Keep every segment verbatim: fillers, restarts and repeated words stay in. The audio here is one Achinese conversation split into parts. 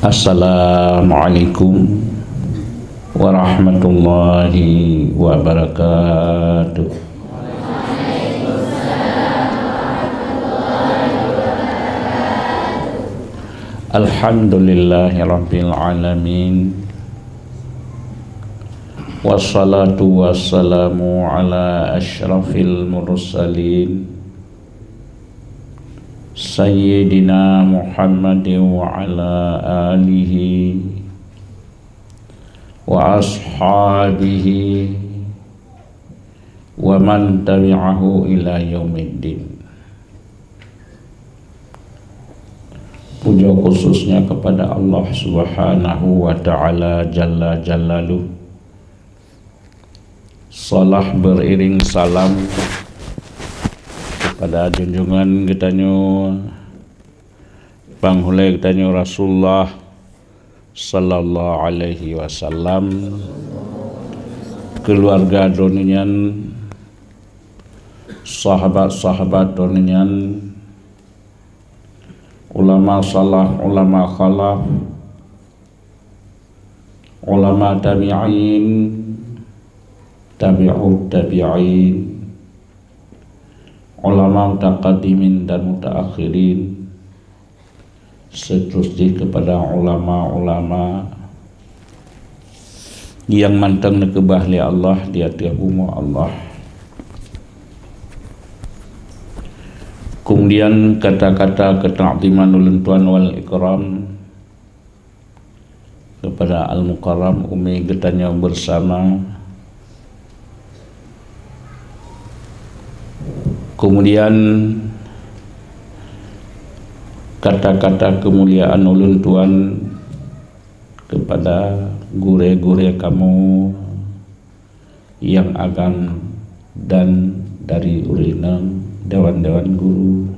Assalamualaikum warahmatullahi wabarakatuh. Alhamdulillahirabbil alamin. Wassalatu wassalamu ala asyrafil mursalin, Sayyidina Muhammadin wa ala alihi wa ashabihi wa man tabi'ahu ila yaumiddin. Puja khususnya kepada Allah Subhanahu wa Ta'ala Jalla Jalaluh. Salah beriring salam kepada junjungan geutanyoe, panghulée geutanyoe Rasulullah sallallahu alaihi wasallam, keluarga droeneuh nyan, sahabat-sahabat droeneuh nyan, ulama salaf, ulama khalaf, ulama tabi'in, tabi'ut tabi'in, ulama mutaqaddimin dan mutaakhirin, seterus jih kepada ulama-ulama nyang mantong neukeubah lé Allah di ateueh bumoe Allah. Kemudian kata-kata keuta'ziman ulôn tuan wal ikram kepada Al-Mukarram Umi geutanyoe bersama. Kemudian kata-kata kemuliaan ulôn tuan kepada gurée-gurée kamoe nyang agam dan dari ureuëng inong, dewan-dewan guru,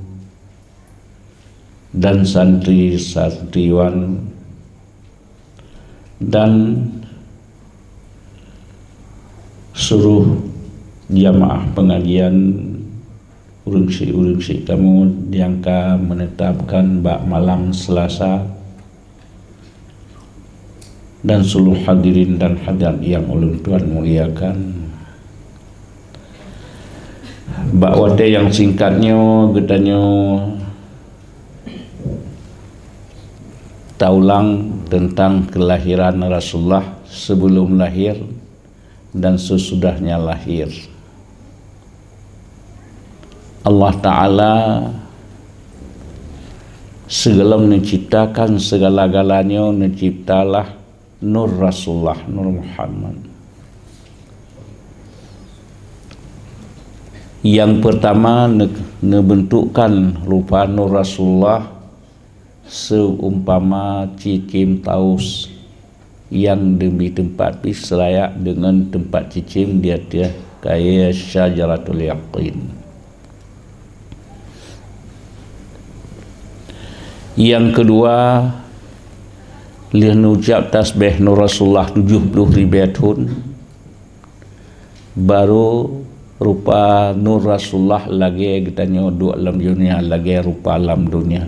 dan santri-santriwan, dan seluruh jamaah pengajian, ureuëng syik-ureuëng syik kamoe nyang ka menetapkan bak malam Selasa, dan seluruh hadirin dan hadirat nyang ulôn tuan muliakan. Bak watée nyang singkat nyoe geutanyoe taulang teuntang keulahiran Rasulullah, sebelum lahir dan sesudahnya lahir. Allah Ta'ala sigohlom neuciptakan segala-galanya, neuciptalah Nur Rasulullah, Nur Muhammad. Nyang pertama, ne-, neubentukkan rupa Nur Rasulullah seumpama cicém taus nyang neubi teumpat pih seulayak deungon teumpat cicém di ateueh kayée Syajaratul Yaqin. Nyang keudua, lheueh neucab tasbih Nur Rasulullah tujoh ploh ribée thon, barô rupa Nur Rasulullah lagée geutanyoe duek lam donya, lagée rupa lam donya,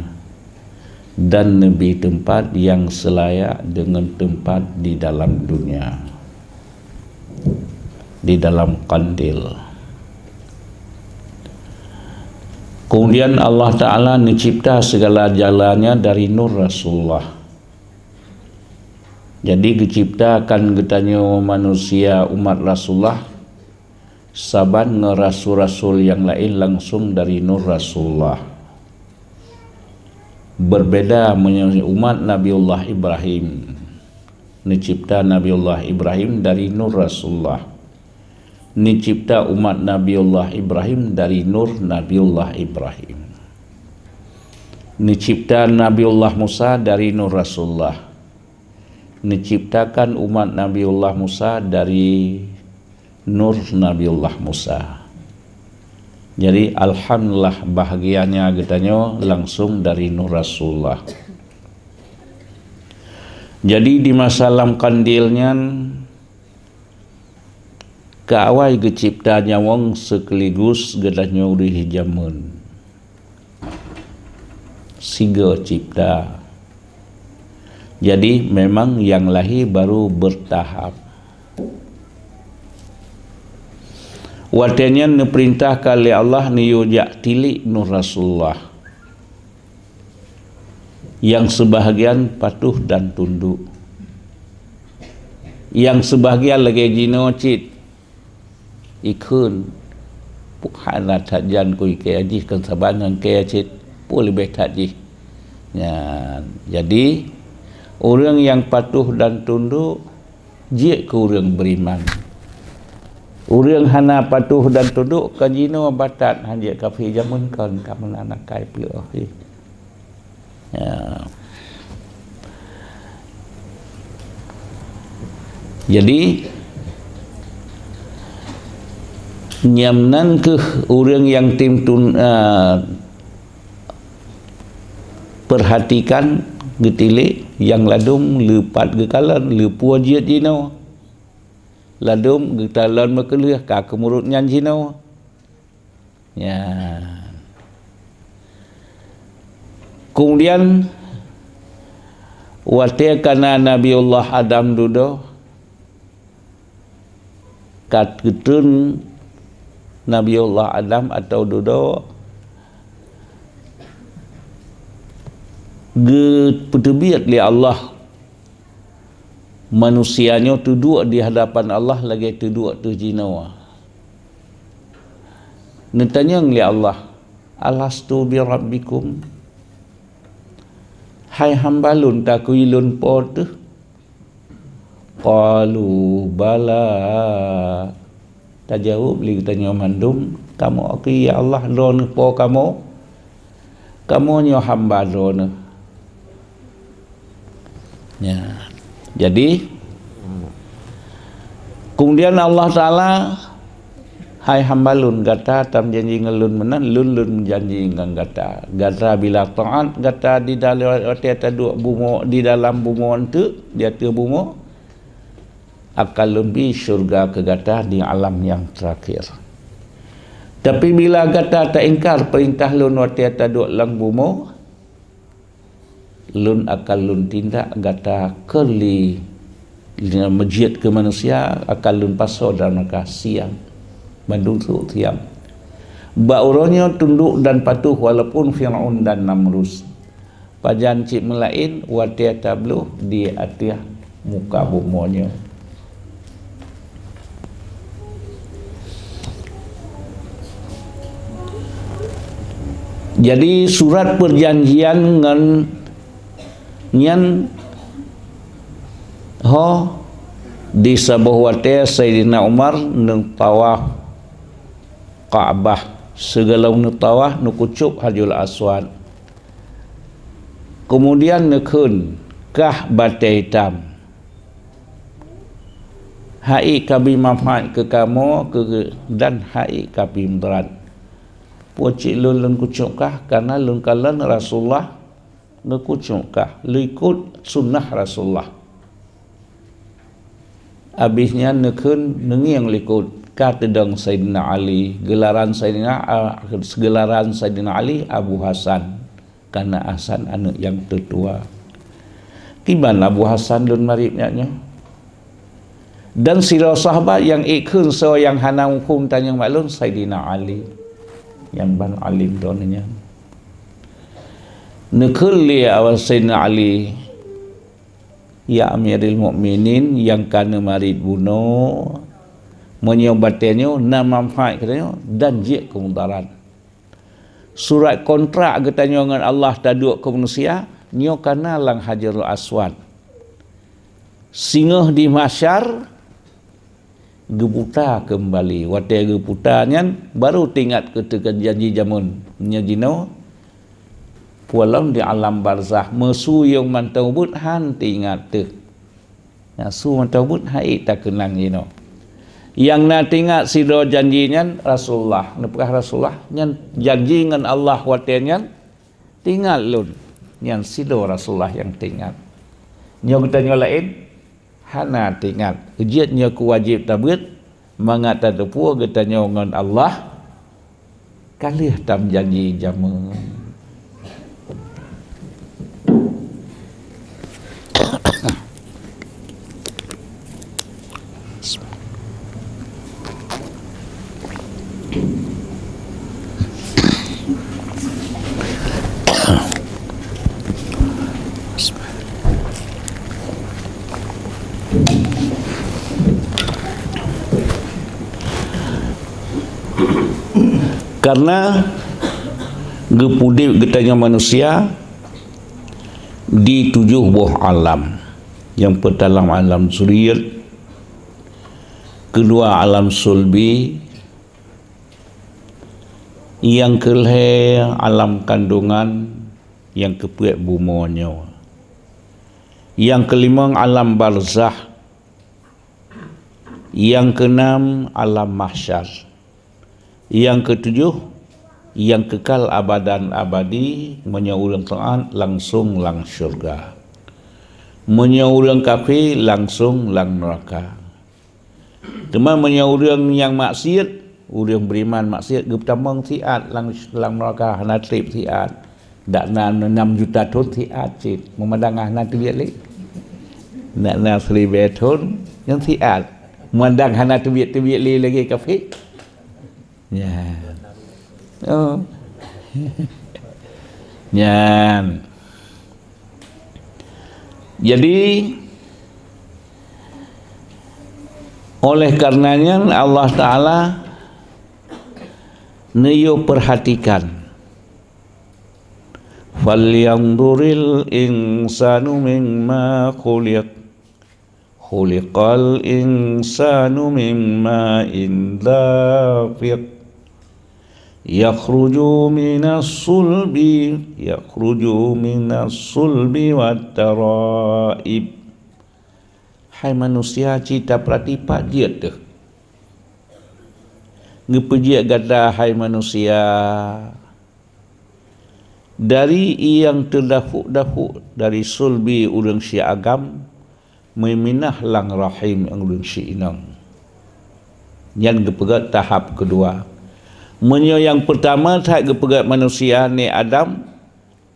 dan neubi teumpat nyang seulayak deungon teumpat di dalam donya, di dalam kandil. Kemudian Allah Ta'ala neucipta segala jalannya dari Nur Rasulullah. Jadi geuciptakan geutanyoe manusia umat Rasulullah saban ngon rasul-rasul nyang laén langsong dari Nur Rasulullah. Berbeda meunyoe umat Nabiullah Ibrahim, neucipta Nabiullah Ibrahim dari Nur Rasulullah. Neucipta umat Nabiullah Ibrahim dari Nur Nabiullah Ibrahim. Neucipta Nabiullah Musa dari Nur Rasulullah. Neuciptakan umat Nabiullah Musa dari Nur Nabiullah Musa. Jadi, alhamdulillah, bahagianya geutanyoe langsong dari Nur Rasulullah. Jadi, di masa lam kandil nyan, ka awai geucipta nyawöng sekaligus geutanyoe udeh jameun. Sigoe cipta. Jadi memang nyang lahé baru bertahap. Watée nyan neupeurintahkan lé Allah neuyue jak tilik Nuh Rasulullah. Nyang seubahgian patuh dan tunduk. Nyang seubahgian lagée jinoe cit. Ikheun, hana that jan keu ikée jih kon saban ngon kée cit, peue leubeh that jih. Nyan, jadi ureuëng nyang patuh dan tunduk jeuet keu ureuëng beriman. Ureuëng hana patuh dan tunduk kon jinoe batat, han jeuet kafé jameun kon ka meunan akai piôh. Ya. Jadi nyang nan keuh ureuëng nyang tim tun, ah, perhatikan geutilik nyang ladum leupat geukalon leupue jeuet jinoe. Ladum geutalon meukeuleueh ka keumurut nyan jinoe. Ya. Kemudian watée kana Nabiullah Adam dudoe, ka geutreun Nabiullah Adam atau dudoe, geupeuteubiet lé Allah manusia nyoe teuduek di hadapan Allah lagée teuduek teuh jinoe. Neutanyong lé Allah, "Alastu bi rabbikum?" Hai hamba lôn, takui lôn Po teuh? Qalu bala. Tajaweueb lé geutanyoe mandum, "Kamoe akui, ya Allah, Droeneueh Po kamoe. Kamoe nyoe hamba Droeneueh." Ya. Jadi, kemudian Allah Taala, "Hai hamba lôn, gata tameujanji ngon lôn meunan, lôn, lôn meujanji ngon gata. Gata bila taát gata di dalam, watée taduek bumoe, di dalam bumoe eunteuk, di ateueh bumoe, akan lôn bi syeuruga keu gata di alam nyang teurakhir. Tapi bila gata taingkar peurintah lôn watée taduek lam bumoe, lôn akan lôn tindak gata keu lé, lé meujeuet keu manusia, akan lôn pasoe dalam neuraka siang, mandum trok siang." Bak uroe nyoe tundok dan patuh walaupun Fir'aun dan Namrud. Pajan cit meulaén watée tabloh di ateueh muka bumoe nyoe. Jadi, surat perjanjian ngon nyan ho di saboh watée Saidina Umar neutawaf Ka'bah, sigohlom neutawaf neukucok Hajarul Aswad. Keumudian neukheun, "Kah batée itam, hai ka bi manfaat keu kamoe keu, dan hai ka bi mudarat. Peue cit lôn, lôn kucok kah, kareuna lôn kalon Rasulullah neukucok kah, lôn ikot sunnah Rasulullah." Abéh nyan neukheun neungieng likot, ka teudong Saidina Ali, geularan Saidina, ah, geularan Saidina Ali Abu Hasan, kareuna Hasan aneuëk nyang teutua. Kiban Abu Hasan lôn marit nyan nyoe? Dan sidroe sahabat nyang ék kheun soe nyang hana muphom tanyong bak lôn, Saidina Ali, nyang ban alim droeneuh nyan. Neukheun lé Saidina Ali, "Ya Amirul Mukminin, nyang ka neumarit bunoe, meunyoe batée nyoe na manfaat keu tanyoe dan jeuet keu mudarat. Surat kontrak geutanyoe ngon Allah taduek keu manusia, nyoe kana lam Hajarul Aswad. Singoh di mahsyar, geuputa keumbali. Watée geuputa nyan, baru teuingat keu teuka janji jameun. Nyoe jinoe, peue lom di alam barzakh, meusuyong mantong buet han teuingat teuh. Nyan su mantong buet hai takeunang jinoe. Nyang na teuingat sidroe janji nyan Rasulullah. Neupeugah Rasulullah, nyan janji ngon Allah watée nyan, teuingat lôn." Nyan sidroe Rasulullah nyang teuingat. Nyoe geutanyoe laén, hana teuingat. Jeuet nyoe keu wajéb tabeuet, mangat tateupeue geutanyoe ngon Allah ka lheueh tameujanji jameun. Karena geupeuudép geutanyoe manusia di tujoh boh alam. Nyang peurtama alam zuriat, keudua alam sulbi, nyang keulhèe alam kandongan, nyang keupeuet bumoe nyoe. Nyang keulimong alam barzakh, nyang keunam alam mahsyar. Nyang keutujoh, nyang keukal abadan abadi, meunyoe ureuëng taát langsong lam syeuruga. Meunyoe ureuëng kafé langsong lam neuraka. Teuma meunyoe ureuëng nyang maksiat, ureuëng beriman maksiat geupeutamong siat lam, lam neuraka hana treb siat. Dak na enam juta thon siat cit, meumandang hana teubiet lé. Dak na siribèe thon nyang siat, meumandang hana teubiet-teubiet lé lagèe kafé. Nyan. Oh. Nyan. Jadi, oleh karenanya Allah Taala neuyue perhatikan. "Falyanzuril insanu mimma khuliq." "Khuliqal insanu mim ma'in dafiq. Yakhruju minas sulbi, yakhruju minas sulbi wat taraib." Hai manusia, ci tapeurati pat jeuet teuh. Geupeujiek gata, hai manusia, dari ié nyang teudafuk-dafuk, dari sulbi ureuëng si agam, meuminah lam rahim ureuëng si inong. Nyan geupeugét tahap keudua. Meunyoe nyang peurtama that geupeugét manusia, Nabi Adam,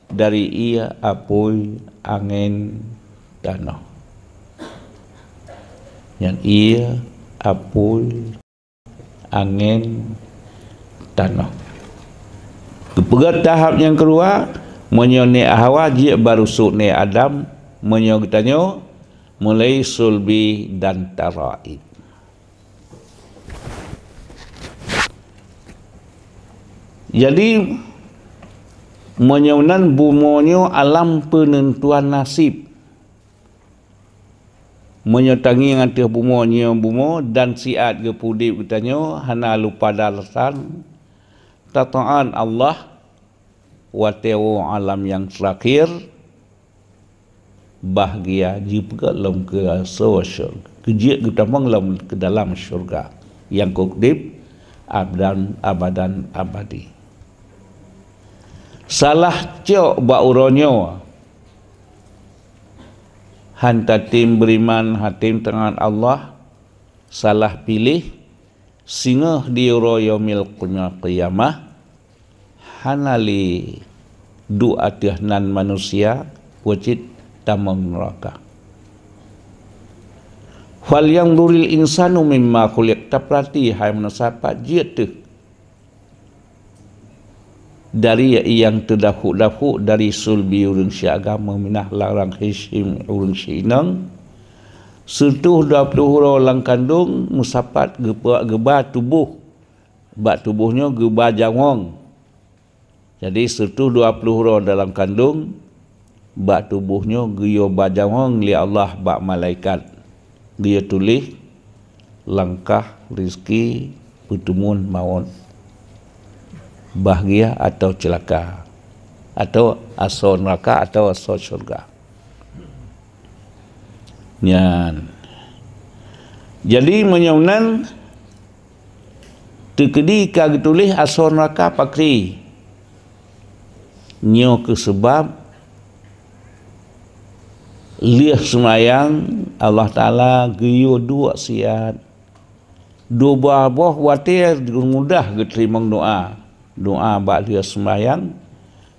dari ié, apui, angén, tanoh. Nyan ié, apui, angén, tanoh. Geupeugét tahap nyang keudua, meunyoe Nabi Hawa jeuet bak rusuk Nabi Adam, meunyoe geutanyoe mulai sulbi dan taraib. Jadi, meunyoe nan bumoe nyoe alam peunentuan nasib. Meunyoe tangieng ateueh bumoe nyoe bumoe dan siat geupeuudép geutanyoe hana lupa dalasan, tataát Allah watée woe alam nyang teurakhir, bahgia jipeugét lom keu asoe syurga, keu jeuet geutamong lom keu dalam syurga nyang keu udeb abadan, abadan abadi. Salah cok bak uroe nyoe, han tatem beuriman, han tatem teuingat Allah, salah piléh, singoh di uroe yaumil qiyamah, hana lé duek ateueh nan manusia, peue cit tamong neuraka. "Falyanzuril insanu mimma khuliq." Tapeurati hai manusia, pat jeuet teuh dari nyang teudafuk-dafuk dari sulbi ureuëng si agam, meuminah lam rahim ureuëng si inong, seutoh dua ploh uroe lam kandong, meusapat geuba tuboh, bak tuboh nyoe geuba jawong. Jadi, seutoh dua ploh uroe dalam kandong, bak tuboh nyoe geuyue ba jawong lé Allah bak malaikat, geuyue tuléh langkah, rezeki, peuteumuan, mawöt, bahgia atau ceulaka, atau asoe neuraka atau asoe syurga. Nyan. Jadi, meunyoe nan teukeudi ka geutuléh asoe neuraka pakri, nyoe keuh seubab lheueh seumayang Allah Taala geuyue duek siat. Dua boh watée mudah geuteurimong doá, doá bak lheueh seumayang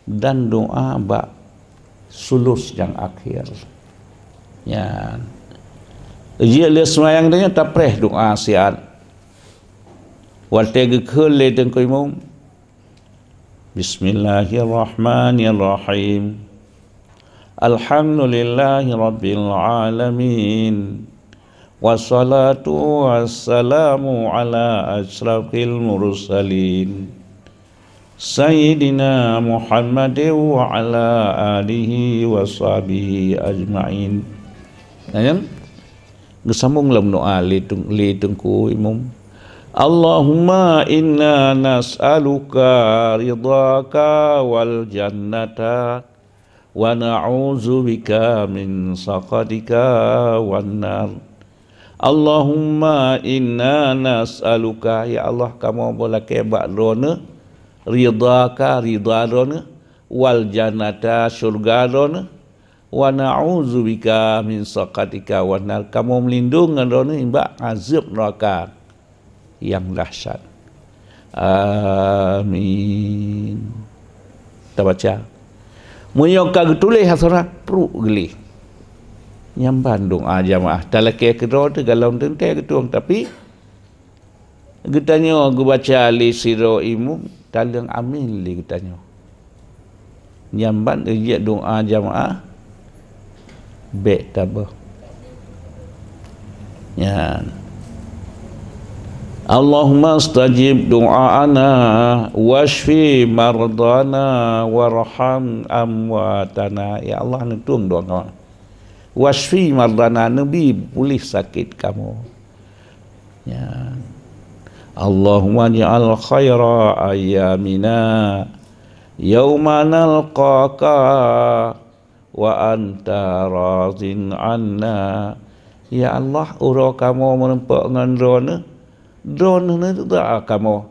dan doá bak sulus nyang akhé. Nyan. Jeuet lheueh seumayang tanyoe tapreh doá siat. Watée geukheun lé Teungku Imum, Bismillahirrahmanirrahim. Alhamdulillahirabbil alamin. Wassalatu wassalamu ala asyrafil mursalin. Sayyidina Muhammadin wa ala alihi wa sahbihi ajma'in. Nah, nyan geusambông lam doa lé tung-, lé Teungku Imum. Allahumma inna nas'aluka ridhaka wal jannata wa na'udzubika min sakhatika wan nar. Allahumma inna nas'aluka, ya Allah, kamoe beulakée bak Droeneuh ridhaka, ridha Droeneuh, wal jannata, syurga Droeneuh, wa na'udzubika min sakhatika wan nar, kamoe meulindong ngon Droeneuh nibak azeueb neuraka nyang dahsyat. Amin. Tabaca. Meunyoe ka geutuléh hasana, pruek geuléh. Nyan ban doa jamaah. Talakée keudroe teuh galom teuntée geutueng, tapi geutanyoe geubaca lé sidroe imum, taleueng amin lé geutanyoe. Nyan ban jeuet doa jamaah, bék tabah. Nyan. Allahumma stajib du'aana, wasyfi mardana, warham amwatana. Ya Allah, neutueng doa kamoe. Wasyfi mardana, neubi puléh sakét kamoe. Nyan. Allahumma ij'al khaira ayyamina yauma nalqaka wa anta radhin anna. Ya Allah, uroe kamoe meureumpok ngon Droeneuh, Droeneuh neuridha kamoe.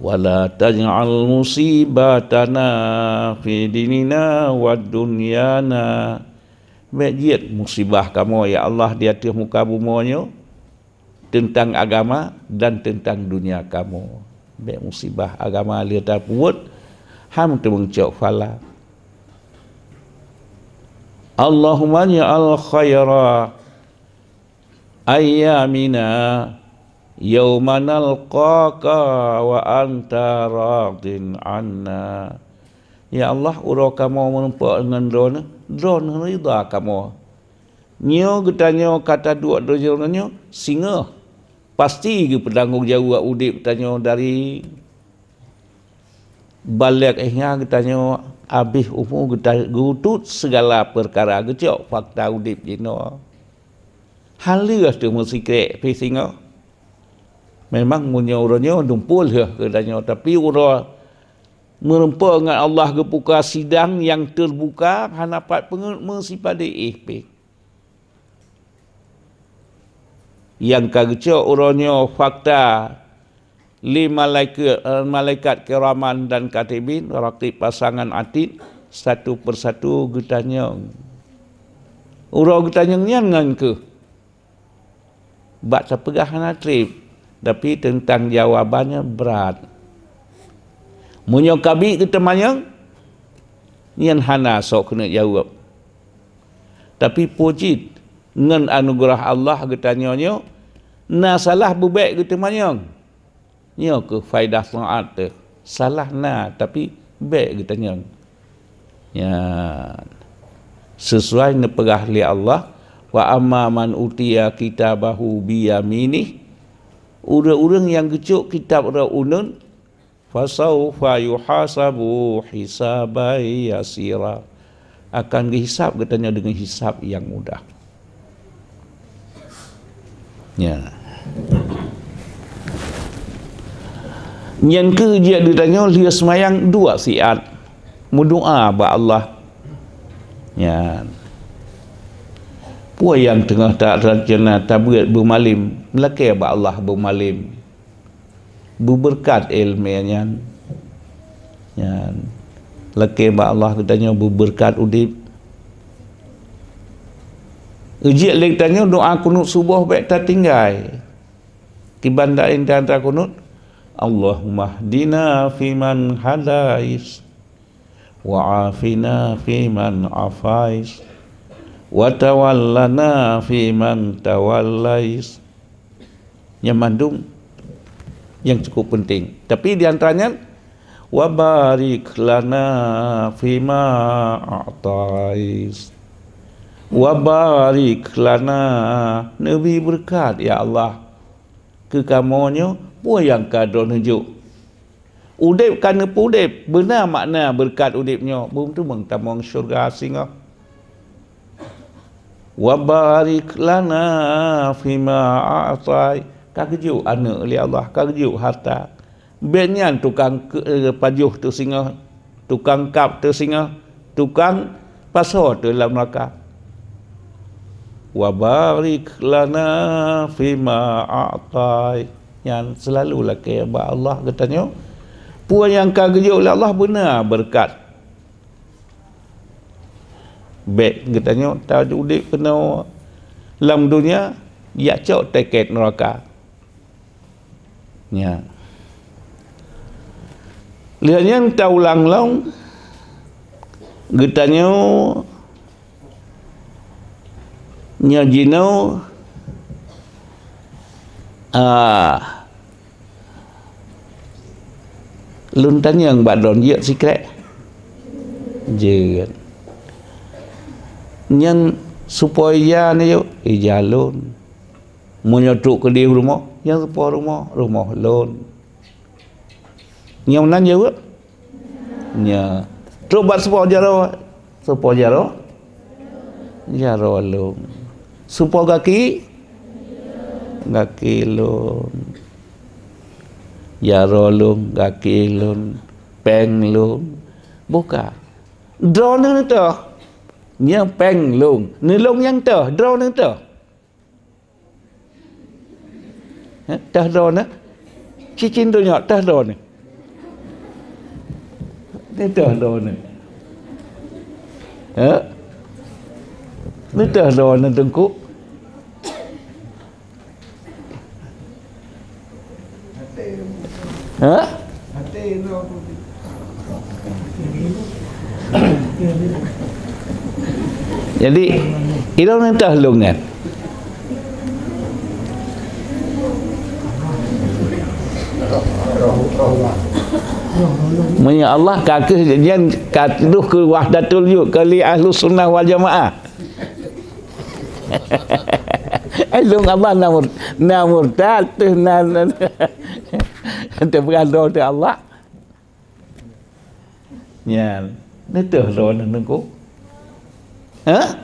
Wala taj'al musibatana fi dinina wa dunyana. Bék jeuet musibah kamoe, ya Allah, di ateueh muka bumoe nyoe teuntang agama dan teuntang dunia kamoe. Bék musibah agama lheueh tapeubuet, han teumeung cok phala. Allahumma ij'al khaira ayyamina yauma nalqaka wa anta radhin anna. Ya Allah, uroe kamoe meureumpok ngon Droeneuh, Droeneuh ridha kamoe. Nyoe geutanyoe ka taduek di donya nyoe singoh, pasti geupeutanggong jaweueb udeb tanyoe dari balek hingga geutanyoe abéh umu geuta-, geutot sigala peukara geucok fakta udeb jinoe. Hana lheueh teuh meusikrek pih singoh. Memang meunyoe uroe nyoe dumpol lheueh keu tanyoe, tapi uroe meureumpok ngon Allah geubuka sidang nyang teubuka hana pat peungeuet meusipadé éh pih. Nyang ka geucok uroe nyoe fakta lé malaikat, eh, malaikat kiraman dan katibin, raqib pasangan atid, satu persatu geutanyong. Uroe geutanyong nyan ngon keuh bak tapeugah hana treb, tapi teuntang jawabannya brat. Meunyoe kabi geuteumanyong, nyan hana sok keuneuk jaweueb. Tapi puji ngon anugeurah Allah geutanyoe nyoe na salah beubek geuteumanyong. Nyoe keuh faedah taát teuh. Salah na, tapi bék geutanyoe. Nyan. Sesuai neupeugah lé Allah, "Wa amma man utiya kitabahu biyaminih," ureuëng-ureuëng nyang geucok kitab rot uneun, "fasaufa yuhasabu hisaban yasira," akan geuhisab geutanyoe deungon hisab nyang mudah. Ya. Nyan keuh jeuet geutanyoe lheueh seumayang dua siat meudoa bak Allah. Nyan. Peue nyang teungoh ta-, ta-, tabuet beumalem, lakée bak Allah beumalem. Beubeureukat iéleumé nyan. Nyan. Lakée bak Allah geutanyoe beubeureukat udeb. Jeuet lé geutanyoe doa kunut suboh bék tatinggai. Kiban daen dan takunut, "Allahummahdina fiman hadait." Wa afina fiman afait, wa tawallana fiman tawallait. Nyan mandum nyang cukup penting. Tapi di antara nyan, wa barik lana fima a'tait. Wa barik lana, neubi beureukat, ya Allah, keu kamoe nyoe, peue nyang ka Droeneuh jok Udeb ka neupeuudeb, beuna makna beureukat udeb nyoe, beuteumeung tamong syeuruga singoh. Wa barik lana fima a'tai. Ka geujok aneuëk lé Allah, ka geujok harta. Bék nyan tukang ke-, eh, pajoh teusingoh, tukang kab teusingoh, tukang pasoe teuh lam neuraka. Wa barik lana fima a'tai. Nyan seulalu lakée bak Allah geutanyoe. Peue nyang ka geujok lé Allah beuna beureukat. Bék geutanyoe taudeb keunoe lam donya, jak cok tiket neuraka. Nya. Lheueh nyan taulang lom, geutanyoe nyoe jinoe, ah, lôn tanyong bak droeneuh, jeuet sikrék? Jeuet. Nyan supaya ija neuh, ija lôn. Meunyoe trok keudeh rumoh, nyan supaya rumoh, rumoh lôn. Nyan meunan jaweueb? Nya. Trok bak supaya jaroe, supaya jaroe, jaroe lôn. Supaya gaki, gaki lôn. Jaroe lôn, gaki lôn, péng lôn. Buka. Droeneuh neutôh. Nyan péng lôn. Neulôn nyang tôh, droeneuh neutôh. Heh, teuh droeneuh. Cicin donya teuh droeneuh. Ni teuh droeneuh. Heh? Ni teuh droeneuh teungku. Hah? Jadi, ilôn neutôh lôn nyan. Meunyoe Allah ka keuh nyan ka tudoh keu wahdatul wujud, keu lé Ahlus Sunnah wal Jamaah. Ai lôn Allah na mur-, na murtad teuh na, na, na. Teupeugah droe teuh Allah. Nyan, neutôh droeneuh teungku. Hah?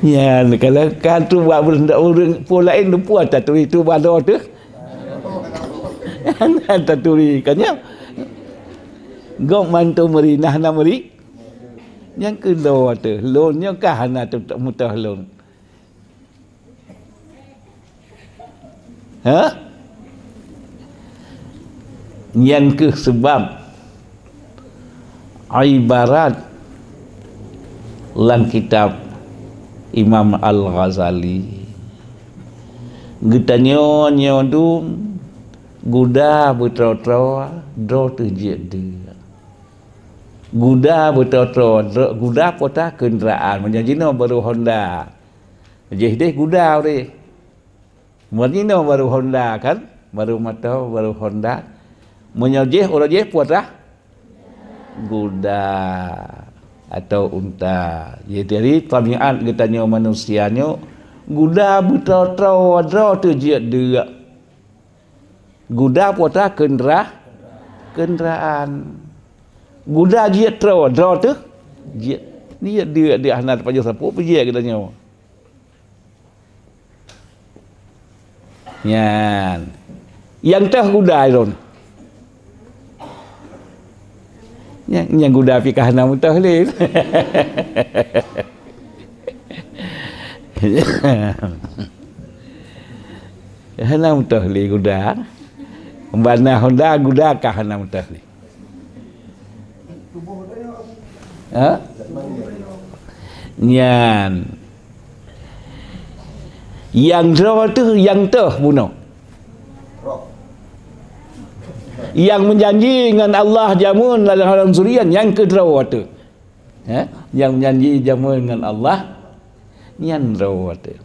Nyan, kalau ka tu buat ureuëng, ureuëng pue laén lumpua taturi tu bak droe teuh. Hana taturi kan nyan. Gob mantu meuri, nah na meuri. Nyang keu droe teuh, lôn nyoe ka hana teuh mutôh lôn. Hah? Nyan keuh seubab ibarat lam kitab Imam Al-Ghazali, geutanyoe nyoe dum guda beutroe-troe droe teuh jeuet deuek. Guda beutroe-troe droe, guda pota keundaraan. Meunyoe jinoe barô Honda, jih deh guda ureuëng. Meunyoe jinoe barô Honda kan, barô moto, barô Honda. Meunyoe jih, uroe jih pota guda atau unta. Jadi, tabiat geutanyoe manusia nyoe guda beutroe-troe droe teuh jeuet deuek. Guda pota keundra-, keundaraan. Guda jeuet troe, droe teuh jeuet. Jeuet deuek, deuek hana teupajoh sapeue, peue jeuet geutanyoe. Nyan. Nyang teuh guda lôn. Nyang, nyang guda pih ka hana mutôh lé. Hana mutôh lé guda. Bana Honda guda ka hana mutôh lé. Ha? Nyan. Nyang droe teuh nyang teuh bunoe. Nyang meujanji ngon Allah jameun lam alam zuriat, nyan keuh droe teuh. Ha? Nyang meujanji jameun ngon Allah, nyan droe teuh.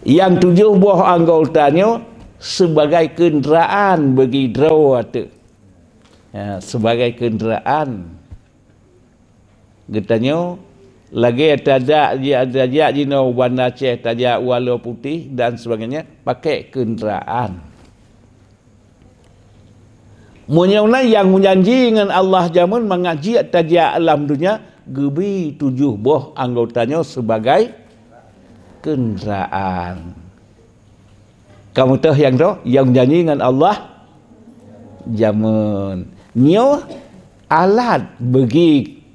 Nyang tujoh boh anggota nyoe sebagai keundaraan bagi droe teuh. Ya, sebagai keundaraan. Geutanyoe lagée tajak, tajak jinoe u Banda Aceh, tajak u Alue Putih dan sebagainya, pakai keundaraan. Meunyoe na nyang meujanji ngon Allah jameun mangat jeuet tajak lam donya, geubi tujoh boh anggota nyoe sibagai keundraan. Kamoe teuh nyang droe, nyang janji ngon Allah jameun. Nyoe alat beugi,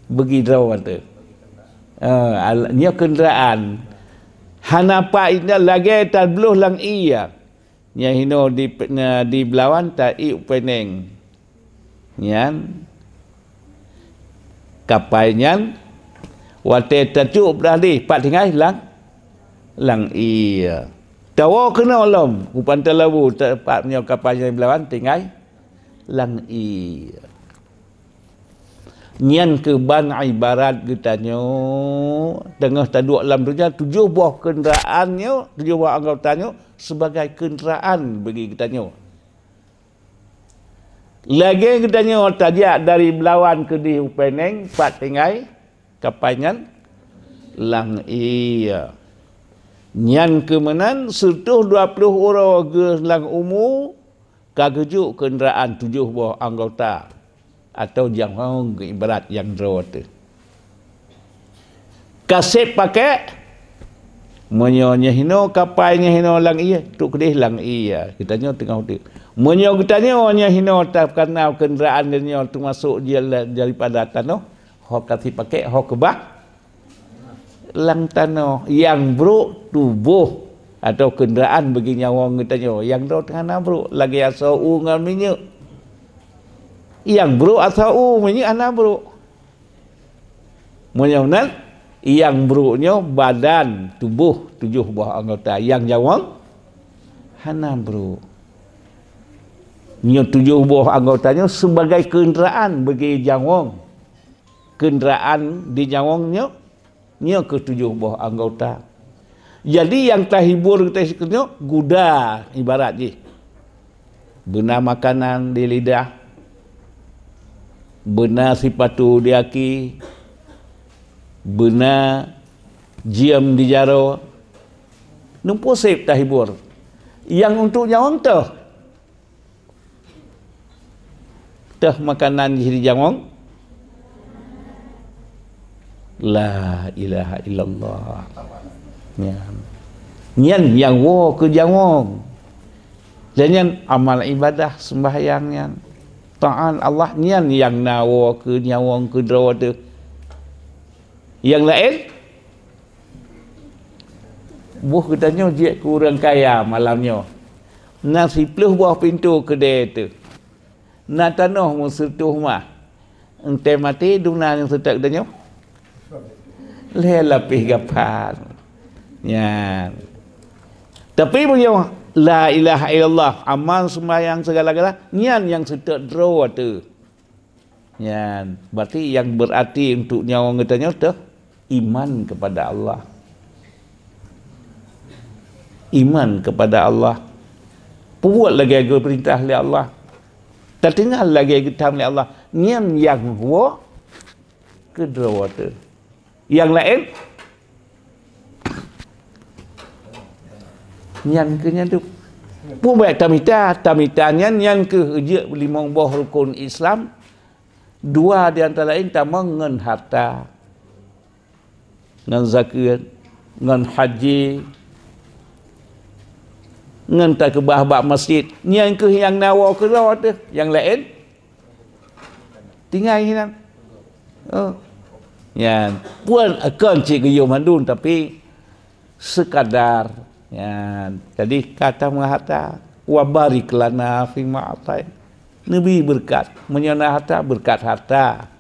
beugi droe teuh. Ah, al-, nyoe keundraan. Hana pat intat lagèe tabloh lam ie. Nyan hinoe di, di Belawan ta-ié u Peneng. Nyan kapai nyan watèe tacok blah deh pat tinggai lam, lam ie. Tawoe keunoe lom u Pantai Labu, teumpat nyoe kapai nyan Belawan tinggai lam ie. Nyan keuh ban ibarat geutanyoe teungoh taduek lam donya, tujoh boh keundraan nyoe, tujoh boh anggota nyoe sibagai keundraan bagi geutanyoe. Lagèe geutanyoe tajak dari Belawan keudeh u Peneng, pat tinggai kapai nyan lam ie. Nyan keuh meunan, siratoh dua ploh uroe geuh lam umu, ka geujok keundraan tujoh boh anggota atau jangong ibarat nyang droe teuh. Ka sép pakèk, meunyoe nyoe hinoe kapai nyoe hinoe lam ie, trok keudeh lam ie, geutanyoe teungoh udép. Meunyoe geutanyoe nyoe hinoe tapeukana keundraan nyoe teumasok jih daripada tanoh, ho ka sép pakèk, ho keubah lam tanoh. Nyang brok tuboh atau keundraan bagi nyawöng geutanyoe, nyang droe teuh hana brok, lagèe asoe u ngon minyeuk. Nyang brok asoe u, minyeuk hana brok. Meunyoe meunan, nyang brok nyoe badan tuboh tujoh boh anggota, nyang nyawöng hana brok. Nyoe tujoh boh anggota nyoe sibagai keundraan bagi nyawöng. Keundraan di nyawöng nyoe, nyoe keuh tujoh boh anggota. Jadi nyang tahibur geutanyoe guda ibarat jih. Beuna makanan di lidah, beuna sipatu di aki, beuna jeuem di jaroe. Nyoe pih sép tahibur. Nyang untuk nyawöng teuh, teuh makanan jih di nyawöng. La ilaha illallah. Nyan. Nyan nyang woe keu nyawöng. Dan nyan amal ibadah, seumbahyang nyan, taat Allah, nyan nyang na woe keu nyawöng keu droe teuh. Nyang laén, boh geutanyoe jeuet keu ureuëng kaya malam nyoe. Na siploh boh pintoe keudè teuh. Na tanoh meusiratoh mah. Entée maté dum na nyang seutôt geutanyoe. Lhée lapéh gapan. Nyan. Tapi meunyoe la ilaha illallah, amal seumbahyang segala-gala, nyan nyang seutôt droe teuh. Nyan, berarti yang berarti untuk nyawöng geutanyoe teuh iman kepada Allah. Iman kepada Allah. Peubuet lagée geupeurintah lé Allah. Tatinggai lagée geutam lé Allah. Nyan nyang woe keudroe teuh. Nyang laén, nyan keuh nyan tu. Peue bék tamita, tamita nyan, nyan keuh jeuet limong boh rukun Islam. Dua di antara laén tamong ngon harta, ngon zakeuet, ngon haji, ngon takeubah bak masjid. Nyan keuh nyang na woe keudroe teuh, nyang laén tinggai hinan. Oh. Nyan, peue kon cit geuyue mandum, tapi sekadar. Nyan, jadi ka tameuharta, wa barik lana fima atait. Neubi beureukat. Meunyoe na harta, beureukat harta.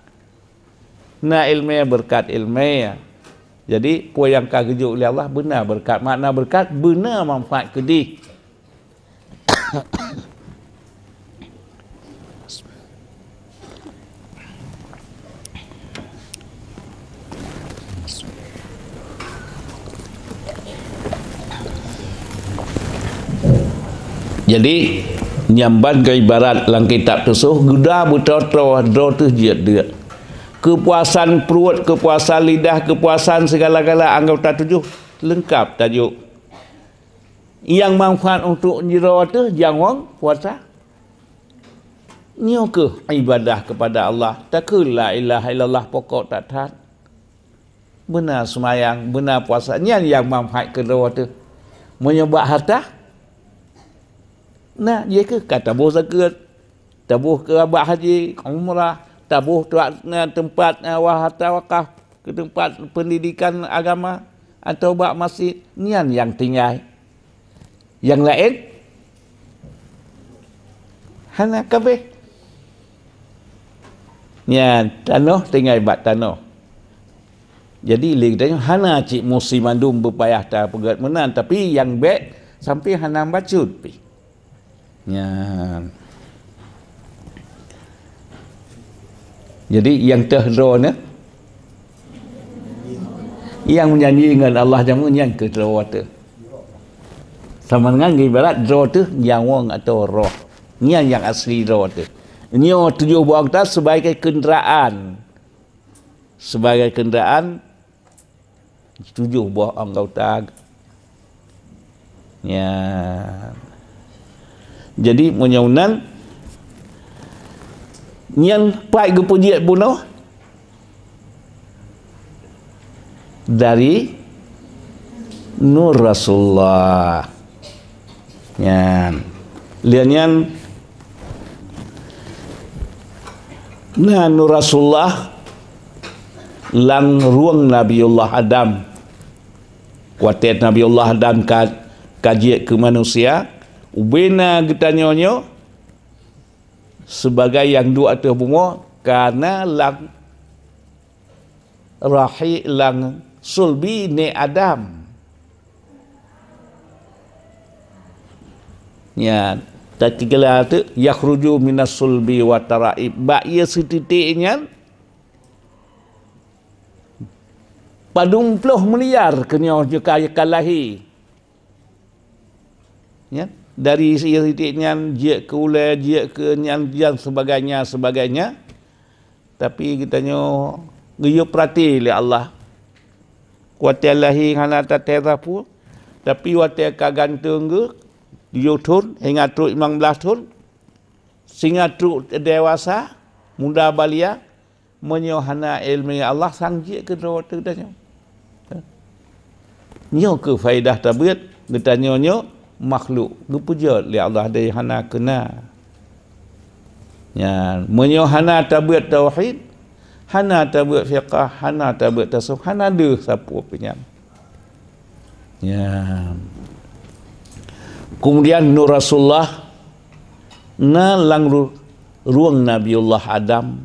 Na iéleumé, beureukat iéleumé. Jadi, peue nyang ka geujok lé Allah beuna beureukat. Makna beureukat, beuna manfaat keudeh. Jadi, nyan ban keu ibarat lam kitab tusoh, geuda beutroe-troe, droe teuh jeuet deuk. Keupuasan pruet, keupuasan lidah, keupuasan sigala-gala anggota tujoh, leungkap tajok. Nyang manfaat untuk sidroe teuh nyawöng, puasa. Nyoe keuh ibadah kepada Allah. Takheun la ilaha illallah pokok that-that. Beuna seumayang, beuna puasa. Nyan nyang manfaat keudroe teuh. Meunyoe bak harta, nah, jih keuh ka taboh zakeuet, taboh keu bak haji, umrah, taboh tuak, na, teumpat, na, wa-, harta wakaf keu teumpat pendidikan agama atau bak masjid. Nyan nyang tinggai. Nyang laén hana kabeh. Nyan, tanoh tinggai bak tanoh. Jadi, lé geutanyoe hana cit musti mandum beupayah tapeugét meunan, tapi nyang bék sampoe hana bacut pih. Nyan. Jadi, nyang teuh droeneuh, nyang meujanji ngon Allah jameun nyan keu droe teuh. Sama dengan ibarat droe teuh nyawöng atau roh. Nyan nyang asli droe teuh. Nyoe tujoh boh anggota sebagai kenderaan. Sebagai kenderaan, tujoh boh anggota. Ya. Jadi, meunyoe nan, nyan pat geupeujeuet bunoe dari Nur Rasulullah. Nyan. Lé nyan, na Nur Rasulullah lam rueng Nabiullah Adam. Watée Nabiullah Adam ka, ka jeuet keu manusia, ubena geutanyoe nyoe sebagai nyang duek ateueh bumoe, ka na lam rahi-, lam sulbi ni Adam. Nyan, tatigela tu, "Yakhruju minas sulbi wa taraib." Bak ié seutitik nyan, padum ploh miliar keunyoe jeuet ka, ka lahé. Ya, dari ié seutitik nyan jeuet keu ulée, jeuet keu nyan dan sebagainya, sebagainya. Tapi geutanyoe geuyue peurati lé Allah. Watée lahé hana taté sapeue, tapi watée ka gantong geuh, tujoh thon, singoh trok limong blaih thon, singoh trok dewasa, muda balia, meunyoe hana iéleumé Allah, sang jeuet keu droe teuh geutanyoe. Nyoe keuh faedah tabeuet, geutanyoe nyoe makhluk geupeujeuet lé Allah dari hana keu na. Nyan, meunyoe hana tabeuet tauhid, hana tabeuet fiqah, hana tabeuet tasawuf, hana deuh sapeue pih nyan. Nyan. Kemudian Nur Rasulullah na lam ru-, rueng Nabiullah Adam.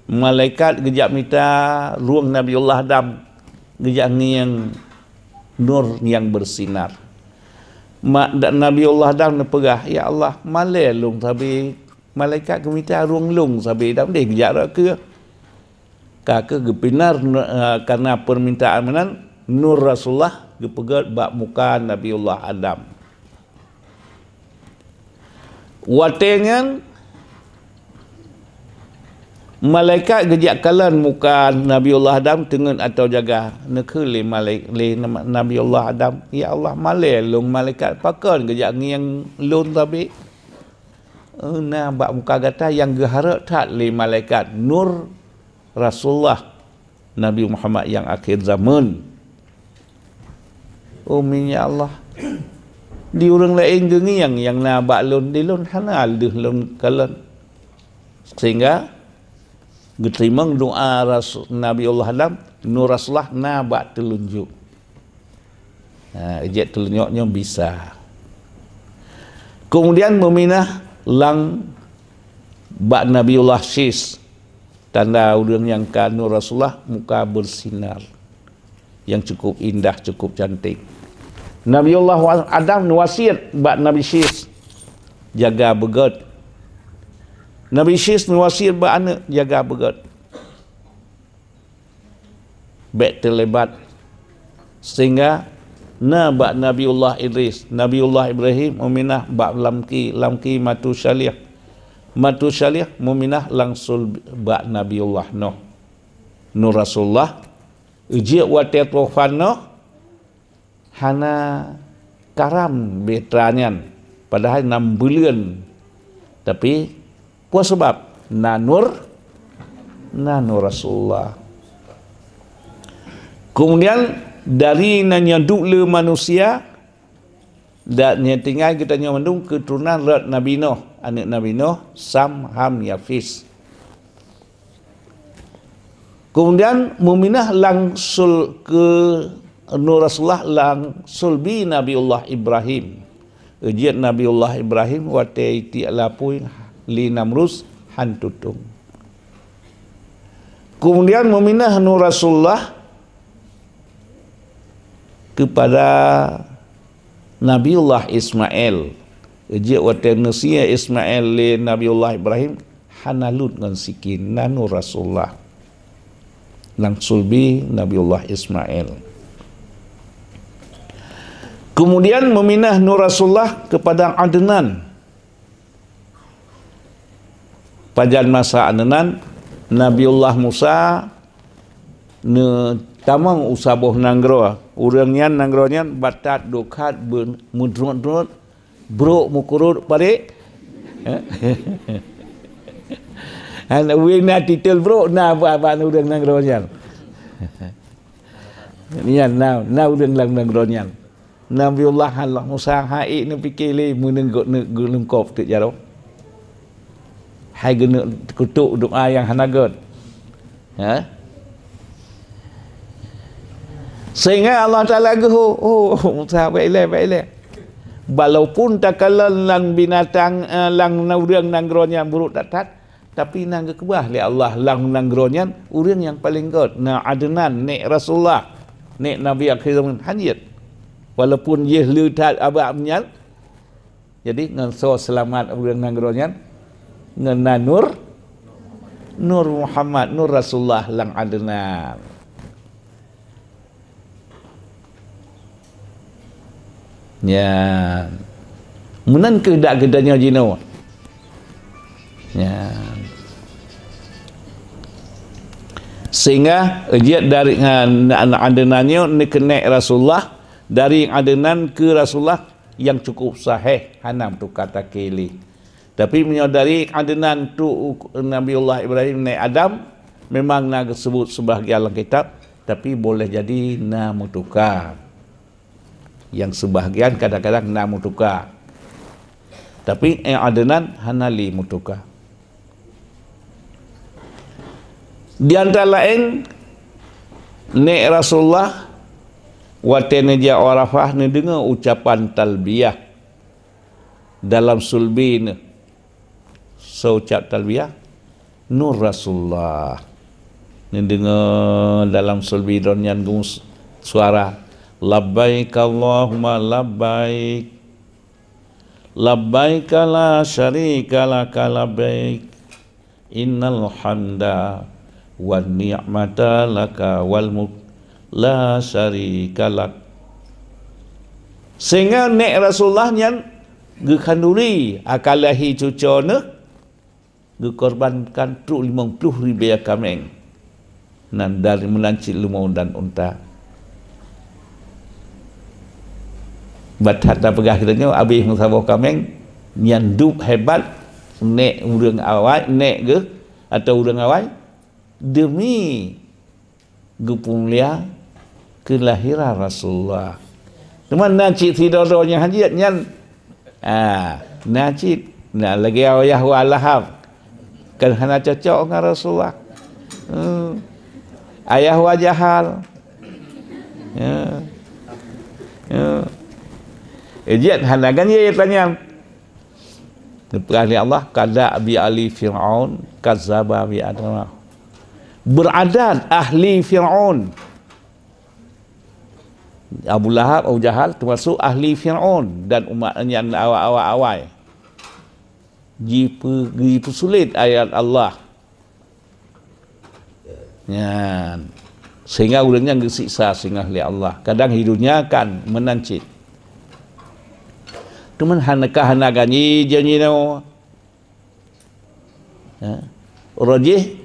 Malaikat geujak mita rueng Nabiullah Adam, geujak ngieng nur nyang bersinar. Ma-, da-, Nabiullah Adam neupeugah, "Ya Allah, malée lôn sabe." Malaikat geumita rueng lôn sabe, dan deh geujak rot keue. Ka keuh geupinar, eh, karena permintaan meunan, Nur Rasulullah geupeugét bak muka Nabiullah Adam. Watée nyan, malaikat geujak kalon muka Nabiullah Adam teungeut atau jaga. Neukheun lé malaik-, lé Nabiullah Adam, "Ya Allah, malée lôn malaikat, pakon geujak ngieng lôn sabe?" Eh, na bak muka gata nyang geuharap that lé malaikat, Nur Rasulullah Nabi Muhammad nyang akhir zaman. Oh, min ya Allah. Di ureuëng laén geungieng nyang na bak lôn, di lôn hana deuh lôn kalon. Sehingga geuteurimong doa Rasul, Nabiullah Adam, Nur Rasulullah na bak teulunjuk. Ha, ijak teulunjuk nyoe bisa. Kemudian meuminah lam bak Nabiullah Syis, tanda ureuëng nyang ka Nur Rasulullah, muka bersinar, yang cukup indah, cukup cantik. Nabiullah Wa-, Adam neuwasiet bak Nabi Syis, jaga beugét. Nabi Syis neuwasiet bak aneuëk, jaga beugét. Bék teulibat. Sehingga na bak Nabiullah Idris, Nabiullah Ibrahim, meuminah bak lamki, lamki Matusalih. Matusalih meuminah langsung bak Nabiullah Nuh. Nur Rasulullah, ijak watée tufan Nuh, hana karam bahtera nyan, padahai nam buleuen. Tapi Peue sabab? Na nur, na nur Rasulullah. Kemudian, dari nan nyang duek le manusia, dan nyang tinggai geutanyoe mandum keuturonan rot Nabi Nuh, aneuk Nabi Nuh, Sam, Ham, Yafis. Kemudian, meuminah langsung keu nur Rasulullah langsung bi Nabiullah Ibrahim. Jeuet Nabiullah Ibrahim watée tiek lapui lé Namrus han tutong. Kemudian, meuminah nur Rasulullah kepada Nabiullah Ismail. Jeuet watée neusie Ismail lé Nabiullah Ibrahim, hana lut ngon siki, na nur Rasulullah. Langsung bi Nabiullah Ismail. Kemudian, meuminah nur Rasulullah kepada Adnan. Pajan masa Adnan, Nabiullah Musa neutamong u saboh nanggroe. Ureuëng nyan, nanggroe nyan batat, dukhat, be-, meudrot-drot, brok meukurot parék. Hana wéh na titel brok, na bak, bak ureuëng nanggroe nyan. Nyan na, na ureuëng lam nanggroe nyan. Nabiullah Allah Musa hai neupike lé meuneuk geuneuk geuleungkop teuk jaroe. Hai geuneuk kutok doa nyang hana gét. Ha? Sehingga Allah Taala geuhô, "Oh, Musa, baik lé, baik lé." Walaupun takalon lam binatang, eh, lam ureuëng nanggroe nyan brok that-that, tapi na geukeubah lé Allah lam nanggroe nyan ureuëng nyang paleng gét, na Adnan, nék Rasulullah, nék Nabi akhé zaman, han jeuet. Walaupun jih le that abak nyan, jadi ngon soe seulamat ureuëng nanggroe nyan? Ngon na nur, nur Muhammad, nur Rasulullah lam Adnan. Ya. Meunan keuh dak geutanyoe jinoe. Ya. Sehingga jeuet dari, eh, na-, na-, Adnan nyoe neukeuneuk Rasulullah, dari Adnan keu Rasulullah nyang cukup sahih, hana meutuka takée lé. Tapi meunyoe dari Adnan tu Nabiullah Ibrahim nék Adam, memang na geuseubut sebahagian lam kitab, tapi boleh jadi na meutuka. Nyang seubahgian kadang-kadang na meutuka. Tapi, eh, Adnan hana lé meutuka. Di antara laén, nék Rasulullah watée neujak Arafah neudeungoe ucapan talbiyah dalam sulbi neuh. Soe ucap talbiyah? Nur Rasulullah. Neudeungoe dalam sulbi droe nyan geus suara, "Labbaik Allahumma labbaik. Labbaik la syarika laka labbaik. Innal hamda wan ni'mata laka wal mulk la syarika lak." Sehingga nék Rasulullah nyan geukhanduri akalahi cucoe neuh, geukorbankan trok limong ploh ribée kaméng, nan dari meunan cit leumo dan unta. Bah that tapeugah geutanyoe, abéh meusaboh kaméng, nyan dub hebat nék ureuëng awai, nék geuh atau ureuëng awai, deumi geupeumulia keulahiran Rasulullah. Teuma na cit sidroe-droe nyang han jeuet nyan, ah, na cit, na lagée ayah wa Lahab, kan hana cocok ngon Rasulullah. Hmm. Ayah wa Jahal. Ya. Ya. Eh, jeuet hana kan ye tanya. Neupeugah lé Allah, "Kada'bi ali Fir'aun, kadzdzaba bi adama." Beuradat ahli Fir'aun. Abu Lahab, Abu Jahal, teumasok ahli Fir'aun dan umat nyan awak-awak awai. Jipe-, jipeusulet ayat Allah. Nyan. Sehingga ureuëng nyan geusiksa singoh lé Allah. Kadang di dunia kan meunan cit. Teuma hana ka hana ganyi janji nyoe. Ya. Rojih,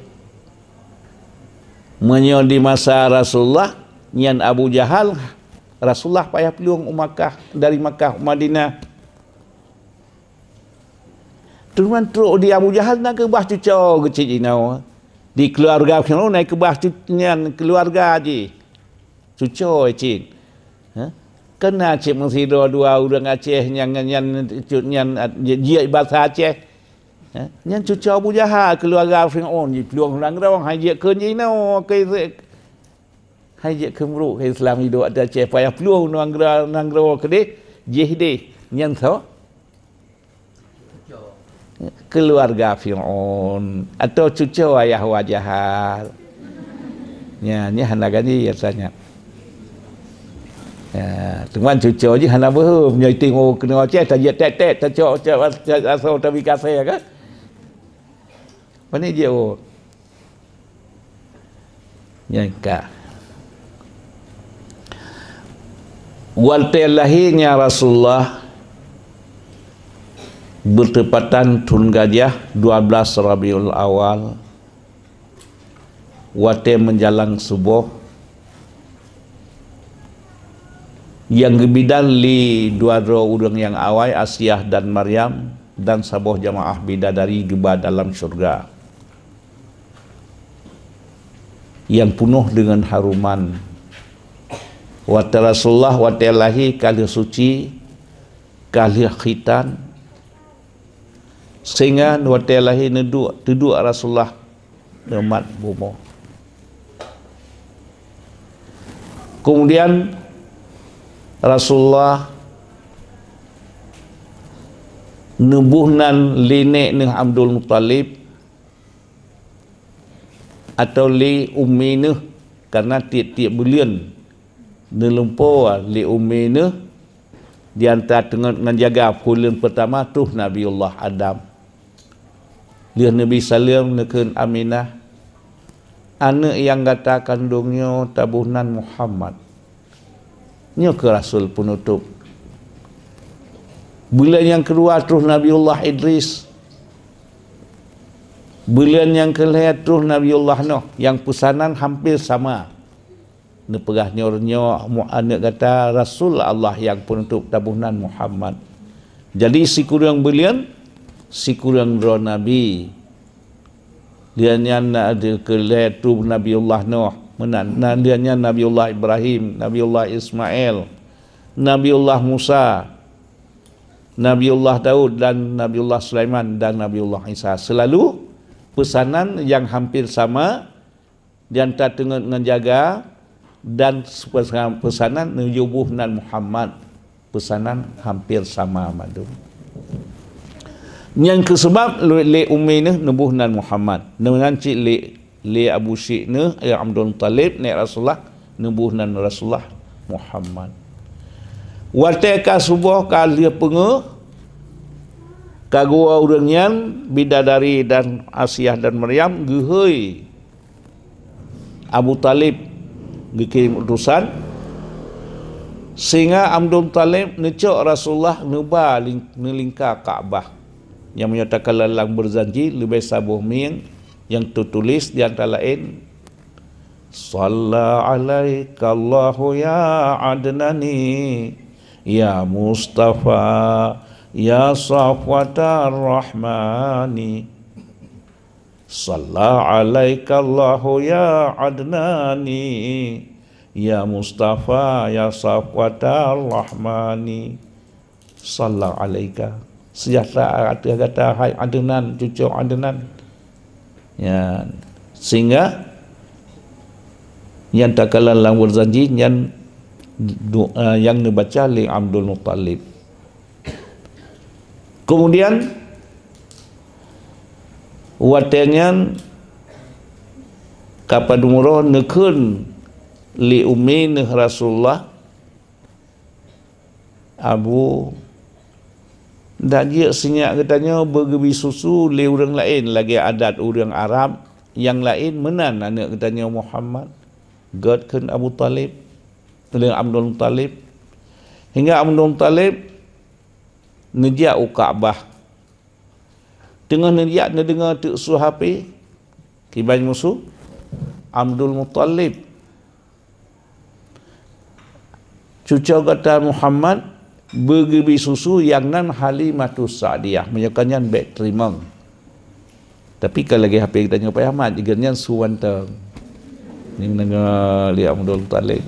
meunyoe di masa Rasulullah, nyan Abu Jahal, Rasulullah payah plueng u Makkah, dari Makkah u Madinah. Teuma trok di Abu Jahal na keubah cuco geucit jinoe. Di keuluwarga Firaun na keubah cu-, nyan keuluwarga jih. Cuco cit. Ha? Kan na cit meusidroe dua ureuëng Aceh nyang, nyan, nyan, nyan, jeuet basa Aceh. Ha? Nyan cuco Abu Jahal, keuluwarga Firaun, jiplueng nanggroe, hai jeuet kheun jinoe, keu, hai jeuet keu meurok keu Islam hidup ateueh Aceh, payah plueng nanggroe, nanggroe keudeh, jih deh. Nyan soe? Keuluwarga Firaun atau cuco ayah Abu Jahal. Nya, nya hana ganjil rasanya. Ya, teuma cuco jih hana beuhom. Nyoe iting oh keunoe Aceh, tajak tek-tek, tacok, cok, asoe tabi kasée kan? Pane jeuet oh. Nyang ka. Watée lahé nya Rasulullah beutepatan thon gajah dua belas Rabiul Awal, watée meujalang suboh, nyang geubidan lé dua droe ureuëng nyang awai, Asiah dan Maryam, dan saboh jamaah bidadari geuba dalam syeuruga nyang peunoh deungon haroman. Watée Rasulullah watée lahé ka lheueh suci, ka lheueh khitan, sehingga watée lahé neuduek, teuduek Rasulullah neumat bumoe. Kemudian Rasulullah neuboh nan lé nék neuh Abdul Muttalib atau lé ummi neuh, karena tieb-tieb buleuen neulumpoe lé ummi neuh di antara teungeut ngon jaga. Buleuen peurtama troh Nabiullah Adam. Lheueh neubi saleuem neukheun Aminah, "Aneuëk nyang gata kandong nyoe taboh nan Muhammad. Nyoe keuh rasul peunutôb." Buleuen nyang keudua troh Nabiullah Idris. Buleuen nyang keulhée troh Nabiullah Nuh, nyang peusanan hampir sama. Neupeugah, "Nyoe, nyoe mu-, aneuëk gata rasul Allah nyang peunutôb taboh nan Muhammad." Jadi sikureueng buleuen, sikureueng droe nabi. Lheueh nyan na, di, keulhée troh Nabiullah Nuh, meunan, na, lheueh nyan Nabiullah Ibrahim, Nabiullah Ismail, Nabiullah Musa, Nabiullah Daud dan Nabiullah Sulaiman dan Nabiullah Isa. Selalu peusanan nyang hampir sama di antara teungeut ngon jaga dan peusa-, peusanan neuyue boh nan Muhammad. Peusanan hampir sama mandum. Nyang keu seubab lé, lé ummi neuh neuboh nan Muhammad. Neunan cit lé, lé Abu Syik neuh, ya Abdul Muttalib, nék Rasulullah, neuboh nan Rasulullah Muhammad. Watée ka suboh ka lheueh peungeuh, ka geuwoe ureuëng nyan, bidadari dan Asiah dan Maryam, geuhôi Abu Talib geukirém utosan, sehingga Abdul Muttalib neucok Rasulullah neuba ling-, neulingka Ka'bah. Nyang meunyoe takalon lam Barzanji leubeh saboh mieng nyang teutuléh di antara laén, "Shalla 'alaikallahu ya Adnani, ya Mustafa, ya Safwatar Rahmani." "Shalla 'alaikallahu ya Adnani, ya Mustafa, ya Safwatar Rahmani. Shalla 'alaika." Seujahtera ateueh gata, hai Adnan, cuco Adnan. Ya, sehingga nyang takalon lam Barzanji nyan doa nyang neubaca lé Abdul Muttalib. Kemudian, watée nyan ka padum uroe neukheun lé ummi neuh Rasulullah, "Abu, dak jeuet sinyak geutanyoe beugeubi susu lé ureuëng laén lagée adat ureuëng Arab nyang laén meunan aneuëk geutanyoe Muhammad," gét kheun Abu Talib, lé Abdul Muttalib. Hingga Abdul Muttalib neujak u Ka'bah. Teungoh neujak neudeungoe teuk su H P, kiban musu, "Abdul Muttalib, cuco gata Muhammad, beugeubi susu nyang nan Halimatus Sa'diyah, meunyoe ka nyan bék teurimong. Tapi ka lagée hapé geutanyoe payah mat, jigen nyan su mantong. Nyang deungoe lé Abdul Muthalib.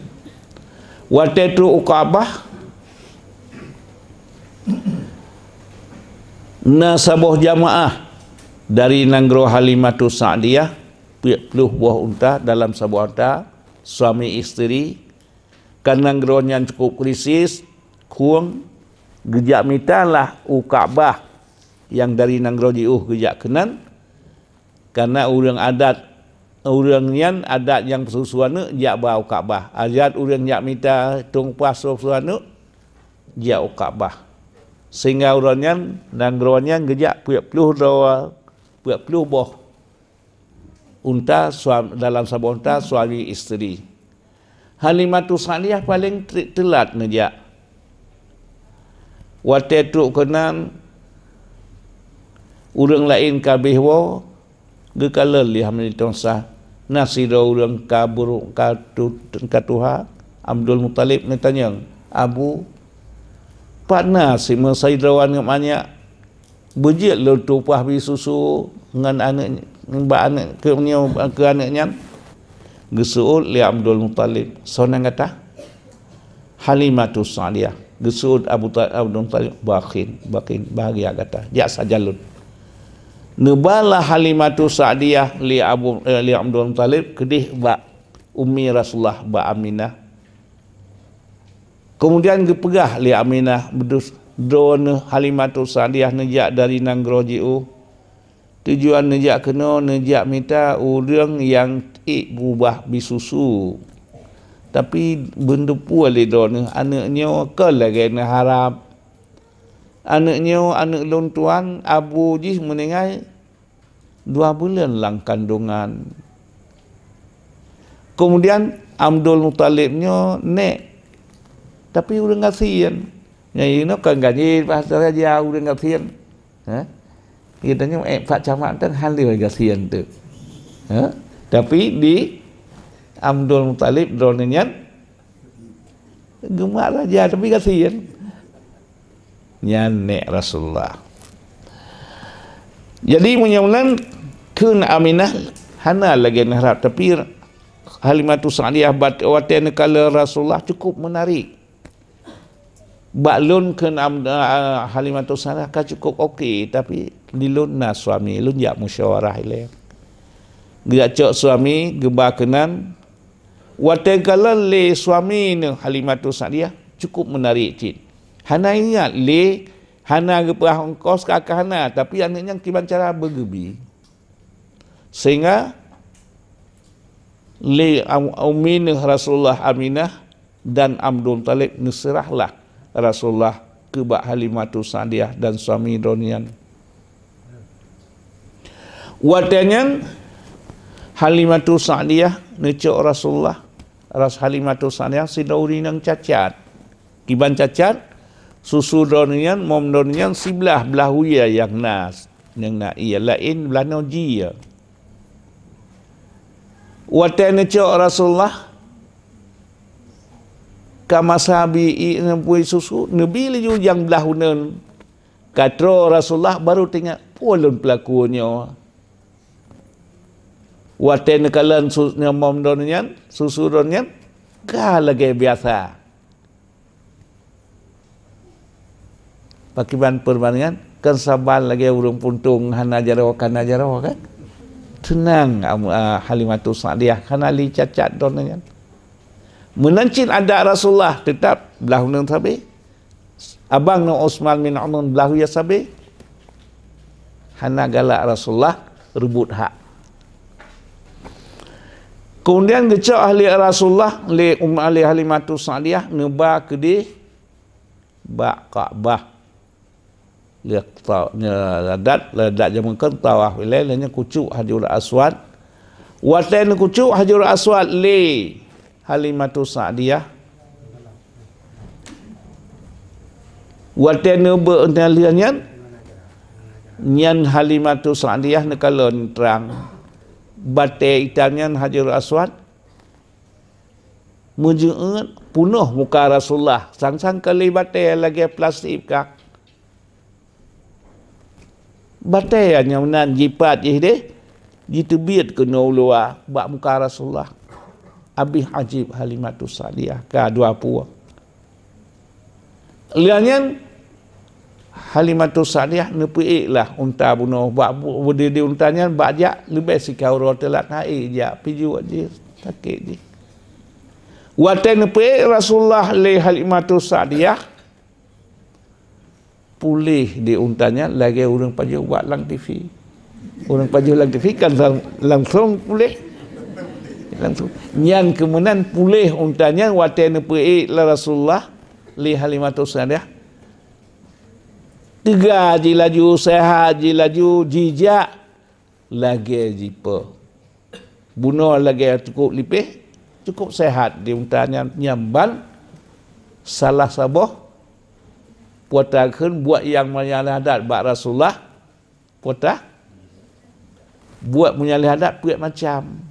Watée trok u Ka'bah, na saboh jamaah dari nanggroe Halimatus Sa'diyah, peuet ploh boh unta dalam saboh unta, suami isteri, Karena nanggroe nyan cukup krisis, khueng, geujak mita lah u Ka'bah nyang dari nanggroe jiôh geujak keunan, karena ureuëng adat, ureuëng nyan adat nyang peususu aneuëk jak ba u Ka'bah. Adat ureuëng jak mita tueng paih peususu aneuëk jak u Ka'bah. Sehingga uroe nyan, nanggroe nyan geujak peuet ploh droe, peuet ploh boh unta suam-, dalam saboh unta suami isteri. Halimatus Sa'diyah paleng te-, teulat neujak. Watée trok keunan, ureuëng laén ka abéh woe, geukalon lé Halimatus Sa'diyah. Na sidroe ureuëng ka beuruk, ka tu-, ka tuha, Abdul Muthalib neutanyong, "Abu, pat na si meusidroe aneuëk manyak?" Beujeuet lôn tueng paih bi susu ngon aneuëk, bak aneuëk keu nyoe, keu aneuëk nyan. Geuseuôt lé Abdul Muthalib, "Soe nan gata?" "Halimatus Sa'diyah." Geuseuôt Abu Ta-, Abdul Muthalib, "Bakhin, bakhin, bahagia gata. Jak sajan lôn." Neuba lah Halimatus Sa'diyah lé Abu, eh, lé Abdul Muthalib keudeh bak ummi Rasulullah, bak Aminah. Keumudian geupeugah lé Aminah, beudus droeneueh Halimatus Sa'diyah neujak dari nanggroe jiôh. Tujuan neujak keunoe neujak mita ureuëng nyang ék beubah bi susu. Tapi beuneupeue lé droeneueh aneuëk nyoe kon lagée neuharab. Aneuëk nyoe aneuëk lôn tuan, abu jih meuninggai dua buleuen lam kandongan. Keumudian Abdul Muthalib nyoe nék, tapi ureuëng gasien. Nyang inoe kon ganjil bahasa raja ureuëng gasien. Ha? Geutanyoe ék pat camat tan hana lé gasien tu. Ha? Tapi di Abdul Muthalib droeneueh nyan geumat raja tapi gasien. Nyan nék Rasulullah. Jadi meunyoe meunan kheun Aminah hana lagée neuharab, tapi Halimatus Sa'diyah bat-, watée neukalon Rasulullah cukup menarik. Bak lôn kheun Am-, ah, Halimatus Sa'diyah ka cukup oke, tapi di lôn na suami, lôn jak musyawarah ilée. Geujak cok suami, geuba keunan, Watée kalon lé suami neuh Halimatus Sa'diyah cukup menarik cit. Hana ingat lé, hana geupeugah ongkos ka, ka hana, tapi aneuëk nyan kiban cara beugeubi. Sehingga lé am-, ummi neuh Rasulullah Aminah dan Abdul Muthalib neuseurahlah Rasulullah keubak Halimatus Sa'diyah dan suami droeneuh nyan. Watée nyan Halimatus Sa'diyah neucok Rasulullah. Ras Halimatus Sa'diyah sidroe ureuëng nyang cacat. Kiban cacat, susu droeneuh nyan, mom droeneuh nyan siblah blah wie nyang na, nyang na ie, laén blah noe jih. Watée neucok Rasulullah, ka masa bi i neubui susu, neubi laju nyang blah uneun. Ka troe Rasulullah baru teuingat, "Peue lôn peulaku nyoe?" Watée neukalon su-, nyoe mom droeneuh nyan, susu droeneuh nyan, ka lagée biasa. Pakriban peubandingan, kan saban lagée ureuëng puntông hana jaroe, ka na jaroe kan? Teunang, am-, ah, Halimatus Sa'diyah, hana lé cacat droeneuh nyan. Meunan cit adat Rasulullah, teutap blah uneun sabe. Abang nyoe Utsman bin Affan blah wie sabe. Hana galak Rasulullah reubot hak. Keumudian geucok ahli Rasulullah lé um-, lé Halimatus Sa'diyah neuba keudeh bak Ka'bah. Lheueh ta-, nyoe adat, adat jameun kon tawaf ilée, lheueh nyan kucok Hajarul Aswad. Watée neukucok Hajarul Aswad lé Halimatus Sa'diyah. Watée neubeuet nyan lheueh nyan, nyan Halimatus Sa'diyah neukalon trang. Batée itam nyan Hajarul Aswad. Meujeuet punoh muka Rasulullah, sang-sang ka lé batée lagée plastik ka. Batée nyang meunan jipat jih deh, jiteubiet keunoe u luwa bak muka Rasulullah. Abéh ajib Halimatus Sa'diyah ka dua pue. Lheueh nyan Halimatus Sa'diyah neupeuék lah unta bunoe bak bu-, di, di unta nyan bak jak leubeh sikaroe teulat hai jak pijuet jih, sakét jih. Watée neupeuék Rasulullah lé Halimatus Sa'diyah, puléh di unta nyan lagée ureuëng pajoh bak lam T V. Ureuëng pajoh lam T V kan lang-, langsong puléh. Langsong. Nyan keumeunan puléh unta nyan watée neupeuék lé Rasulullah lé Halimatus Sa'diyah. Teuga jih laju, seuhat jih laju, jijak lagée jipo. Bunoe lagée cukup lipéh, cukup seuhat di unta nyan, nyan ban salah saboh peue ta kheun buet nyang meunyaléh adat bak Rasulullah, peue ta buet meunyaléh adat peuet macam.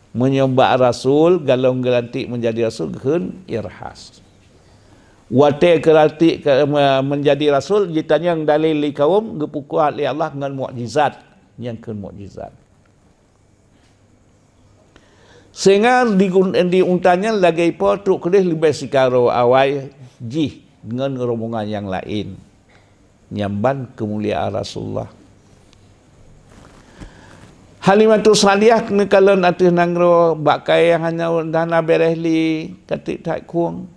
Meunyoe bak rasul, galom geulantik meunjadi rasul kheun irhas. Watée geulantik ke, me-, meunjadi rasul, jitanyong dalil lé kawöm, geupeukuat lé Allah ngon mukjizat. Nyang kheun mukjizat. Sehingga di gun-, di unta nyan lagée po trok keudeh leubeh sikaroe awai jih ngon rombongan nyang laén. Nyan ban keumuliaan Rasulullah. Halimatus Sa'diyah neukalon ateueh nanggroe bak kayée hana, hana béréh lé, ka tieb that khueng.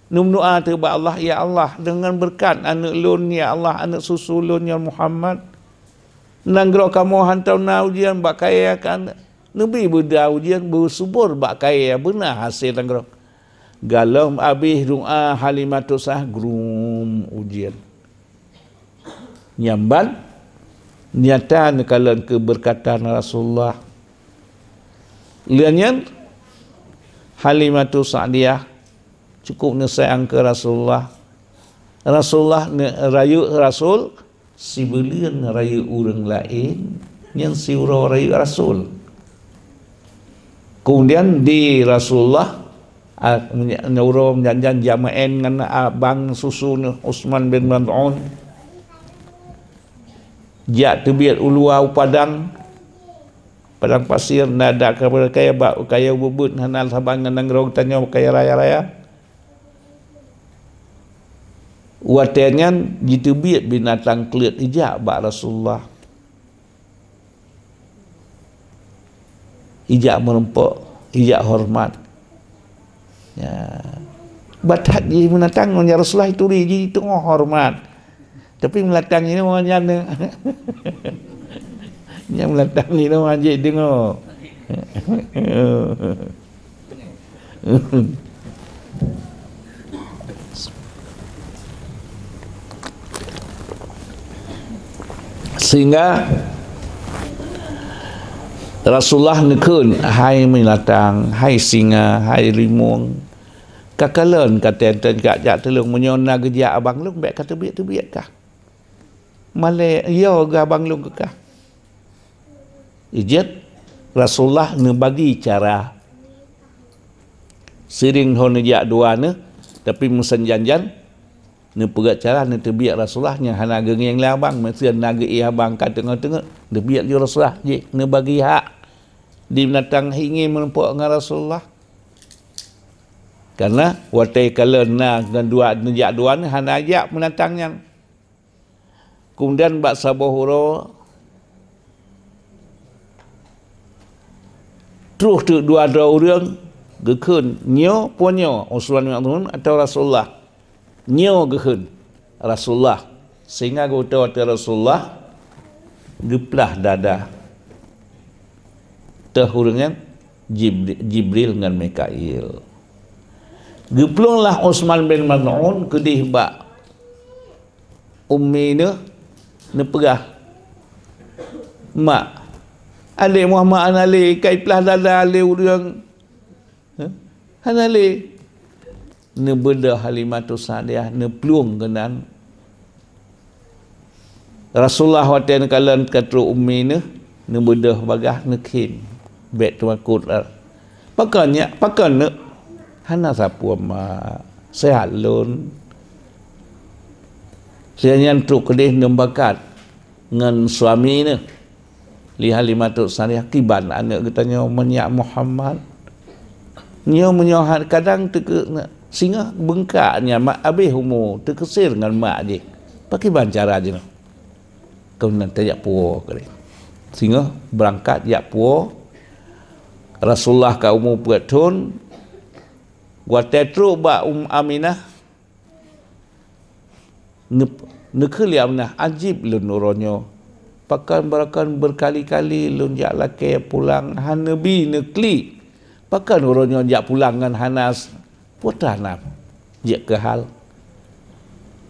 Neumeudoá teuk bak Allah, "Ya Allah, deungon beureukat aneuëk lôn, ya Allah, aneuëk susu lôn nyan Muhammad, nanggroe kamoe hantom na ujeuen, bak kayée ka neubi beuda ujeuen, beusubur bak kayée beuna hasé nanggroe." Galom abéh doá Halimatus Sa'diyah, grum, ujeuen. Nyan ban nyata neukalon keubeurkatan Rasulullah. Lheueh nyan Halimatus Sa'diyah cukup neusayang keu Rasulullah. Rasulullah ne-, rayeuk Rasul sibeuleuen rayeuk ureuëng laén, nyan siuroe rayeuk Rasul. Kemudian di Rasulullah, a, uroe janjan jama'én ngon abang susu neuh Utsman bin Maz'un. Jak teubiet u luwa u padang, padang pasir, na dak kaya bak kayée beubeut hana saban ngon nanggroe geutanyoe kayée raya-raya. Watée nyan jiteubiet binatang kleuet ijak bak Rasulullah. Ijak meurumpok, ijak horeumat. Ya. Batat jih meunatang ngon ya Rasulullah, ituri jih teungoh horeumat. Tapi meunatang nyoe nyan, nyan meunatang nyoe jih deungoe. Sehingga Rasulullah neukheun, "Hai binatang, hai singa, hai rimueng, kakalon ka teuntèe jak-jak tulông, meunyoe na geujak abang lôn, bèk kateubiet-teubiet kah. Malèe, yo geuh abang lôn keu kah." Ijeuet Rasulullah neubagi cara. Siring ho neujak dua neuh, tapi meusan janjan, neupeugah cara neuteubiet Rasulullah nyang hana geungieng lé abang, meuseuen na geuéh abang ka teungoh-teungoh, neuteubiet lé Rasulullah jih, neubagi hak di binatang ingin meurumpok ngon Rasulullah. Karena watèe kalon na ngon dua, neujak dua neuh hana jak binatang nyan. Keumudian bak saboh uroe, troh teuk dua droe ureueng geukheun, "Nyoe po nyoe, Utsman bin Maz'un atawa Rasulullah?" "Nyoe," geukheun, "Rasulullah." Sehingga geutanyoe Rasulullah geuplah dada. Teuh ureueng nyan Jib-, Jibril ngon Mikail. Geuplueng lah Utsman bin Maz'un keudeh bak ummi neuh, neupeugah, "Mak, adék Muhammad hana lé, ka iplah dada lé ureueng." Hah? Hana lé. Neubeudôh Halimatus Sa'diyah, neuplueng keunan. Rasulullah watèe neukalon ka trok ummi neuh, neubeudôh bagaih, neukheun. Bèk teumakot lah. Pakon nyak, pakon neuk? Hana sapeue mak, seuhat lôn. Sinan trok keudeh neumeubakat ngon suami neuh. Li Halimatus Sa'diyah, "Kiban aneuëk geutanyoe meunyak Muhammad? Nyoe meunyoe ha-, kadang teuke-, singoh beungkak nyan mak, abéh umu, teukeusir ngon mak jih. Pakiban cara jinoe?" Keunan tajak puwoe keudeh. Singoh beurangkat jak puwoe, Rasulullah ka umu peuet thon, watée trok bak Umm Aminah, neu-, neukheun lé Aminah, "Ajib lôn uroe nyoe. Pakon, pakon beukali-kali lôn jak lakée pulang, hana neubi neuklik. Pakon uroe nyoe jak pulang ngon hana s-, peue teuma jeuet keu hal?"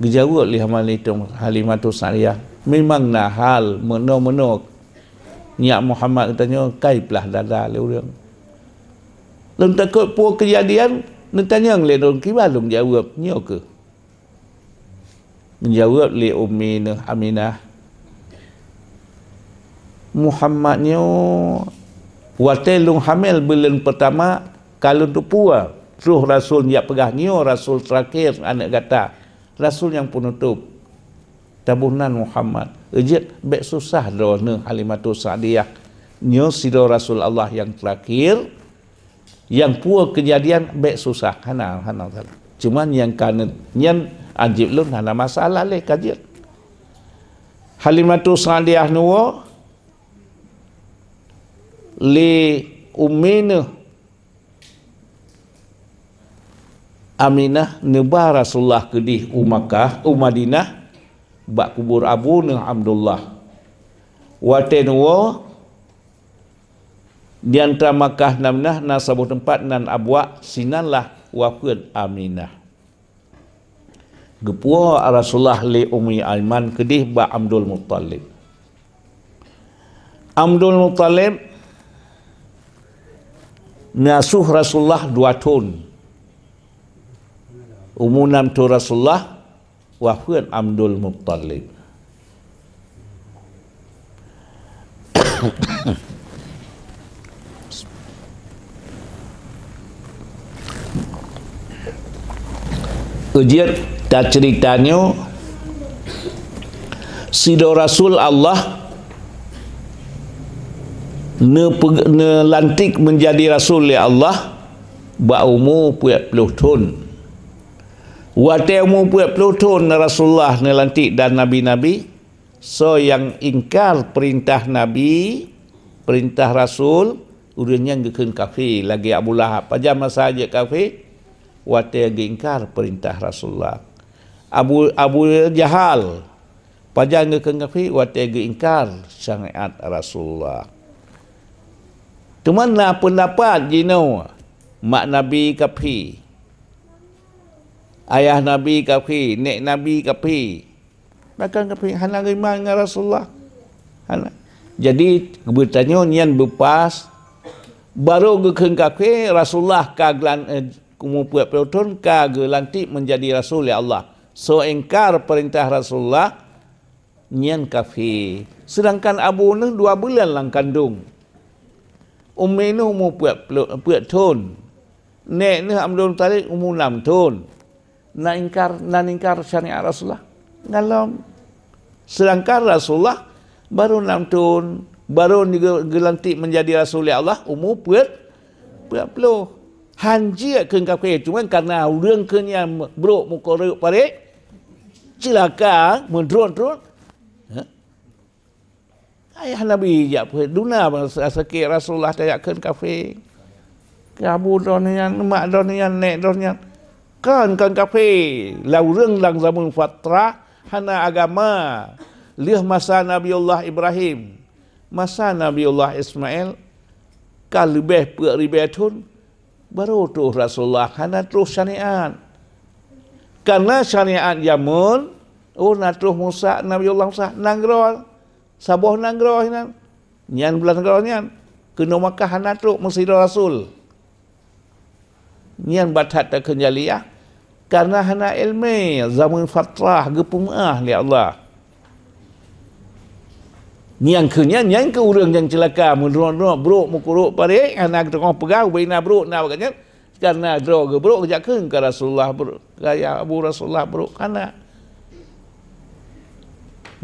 Geujaweueb lé Halimatus Sa'diyah, "Memang na hal meunoe-meunoe. Nyak Muhammad geutanyoe ka iplah dada lé ureuëng. Lôn takot peue keujadian, neutanyong lé lôn, kiban lôn jaweueb nyoe kheueh." Geujaweueb lé Ummi neuh Aminah, "Muhammad nyoe, watée lôn hamé buleuen peutama, ka lôn teupeue troh rasul jak peugah, 'Nyoe rasul teurakhé aneuëk gata, rasul nyang peunutôb.' Taboh nan Muhammad. Jeuet bék susah droeneuh Halimatus Sa'diyah. Nyoe sidroe rasul Allah nyang teurakhé, nyang peue keujadian bék susah, hana, hana masalah. Cuman nyang ka nyan ajib lôn hana masalah lé ka jeuet." Halimatus Sa'diyah neuwoe lé Ummi neuh Aminah neuba Rasulullah keudeh u Makkah, u Madinah, bak kubur abu neuh Abdullah. Watée neuwoe, di antara Makkah ngon Madinah na saboh teumpat nan Abwa, sinanlah wafeuet Aminah. Geupuwoe Rasulullah lé Ummi Aiman keudeh bak Abdul Muttalib. Abdul Muttalib neuasuh Rasulullah dua thon. Umu nam thon Rasulullah, wafeuet Abdul Muttalib. Jeuet taceurita nyoe, sidroe rasul Allah neupe-, neulantik meunjadi rasul lé Allah bak umu peuet ploh thon. Watée umu peuet ploh thon Rasulullah neulantik dan nabi-nabi, soe nyang ingkar peurintah nabi, peurintah rasul, ureuëng nyan geukheun kafé lagée Abu Lahab. Pajan masa jeuet kafé? Watée geuingkar peurintah Rasulullah. Abu, Abu Jahal, pajan geukheun kafé? Watée geuingkar syariat Rasulullah. Teuma na peundapat jinoe, mak nabi kafé, ayah nabi kafé, nék nabi kafé. Bahkan kafé hana geuiman ngon Rasulullah. Hana. Jadi, geutanyoe nyan beupas, barô geukheun kafé, Rasulullah ka geulan-, eh, umu peuet ploh thon ka geulantik meunjadi rasul lé Allah. Soe ingkar peurintah Rasulullah, nyan kafé. Seudangkan abu neuh dua buleuen lam kandông. Ummi neuh umu peuet ploh, peuet thon. Nék neuh Abdul Muthalib umu nam thon. Na ingkar, na ingkar syariat Rasulullah. Ngalom. Seudangkan Rasulullah barô nam thon, barô geu-, geulantik meunjadi rasul lé Allah, umu peuet, peuet ploh. Han jeuet kheun kafé, cuma kareuna ureuëng kheun nyan brôk meukureuek parék, ceulaka, meudrôn-drôn. Ha? Ayah Nabi jak peuet duna sakét Rasulullah tajak kheun kafé. Keu abu droeneuh nyan, mak droeneuh nyan, nék droeneuh nyan. Kon, kon kafé. Lam ureuëng lam zameun fatrah, hana agama. Lheueh masa Nabiullah Ibrahim, masa Nabiullah Ismail, ka leubeh peuet ribée thon, barô troh Rasulullah, hana troh syariat. Kareuna syariat jameun, oh, na troh Musa, Nabiullah Musa, nanggroe, saboh nanggroe nyan. Nyan bulan nanggroe nyan. Keunoe Makkah hana troh meusidroe rasul. Nyan bah that takheun jahiliyah. Kareuna hana iéleumé, zameun fatrah geupeumeu'ah lé Allah. Nyang keu nyan, nyang keu ureuëng nyang ceulaka, meudroe-droe, brôk meukureuek parék, hana geutanyoe peugah, ubé na brôk na bak nyan, Karena droe geubrok, geujak kheun keu Rasulullah brok, keu Abu Rasulullah brok, hana.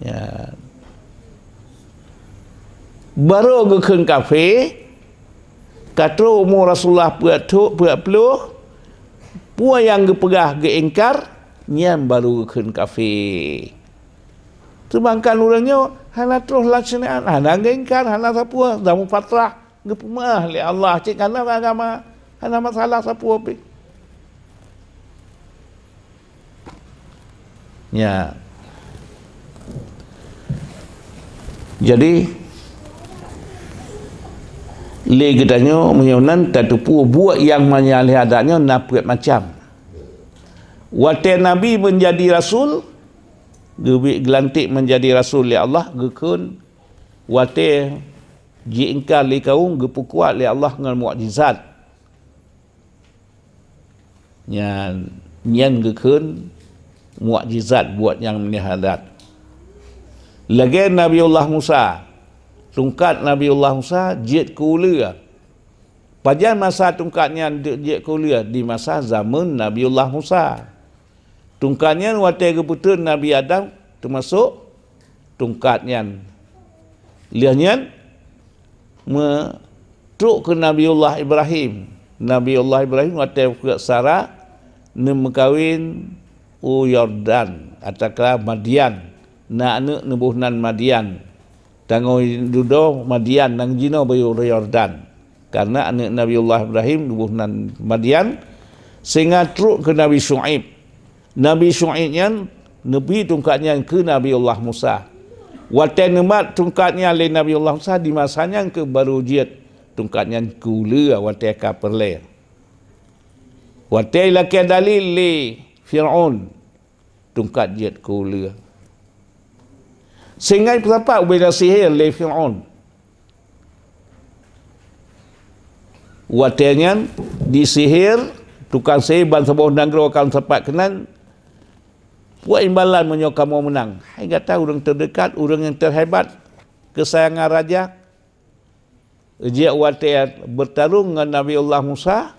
Ya. Barô geukheun kafé, ka trôk umu Rasulullah peuet tho-, peuet ploh, peue nyang geupeugah geuingkar, nyan barô geukheun kafé. Seudangkan ureuëng nyoe hana troh lakseunakan, hana geuingkar, hana sapeue, zaman fatrah. Geupeumeu'ah lé Allah cit, hana agama, hana masalah sapeue pih. Ya. Jadi, lé geutanyoe meunyoe nan tateupeue buet nyang meunyaléh adat nyoe na peuet macam. Watée Nabi meunjadi rasul, geubi-, geulantik meunjadi rasul lé Allah, geukheun watée jiingkar lé kawöm geupeukuat lé Allah ngon mukjizat. Nyan, nyan geukheun mukjizat buet nyang meunyaléh adat. Lagée Nabiullah Musa, tungkat Nabiullah Musa jeuet keu uleue. Pajan masa tungkat nyan jeuet keu uleue? Di masa zameun Nabiullah Musa. Tungkat nyan watée geupeutrön Nabi Adam teumasok tungkat nyan. Lheueh nyan, meutrok keu Nabiullah Ibrahim. Nabiullah Ibrahim watée peuet Sara neumeukawen u Yordan, atawa Madian. Na aneuëk neuboh nan Madian. Tangoe dudoe Madian nyang jinoe bak Yordan. Karena aneuëk Nabiullah Ibrahim neuboh nan Madian, sehingga trok keu Nabi Syu'aib. Nabi Syu'aib nyan neubi tungkat nyan keu Nabiullah Musa. Watée neumat tungkat nyan lé Nabiullah Musa, di masa nyan keuh barô jeuet tungkat nyan keu uleue watée ka peureulée. Watée ilakée dalil lé Fir'aun, tungkat jeuet keu uleue. Sehingga peusapat ubena sihé lé Fir'aun. Watée nyan disihé, tukang sihé ban saboh nanggroe ka sapat keunan, peue imbalan meunyoe kamoe meunang? Hai gata ureuëng teudekat, ureuëng nyang teuhebat, keusayangan raja, jeuet watée beutarông ngon Nabiullah Musa,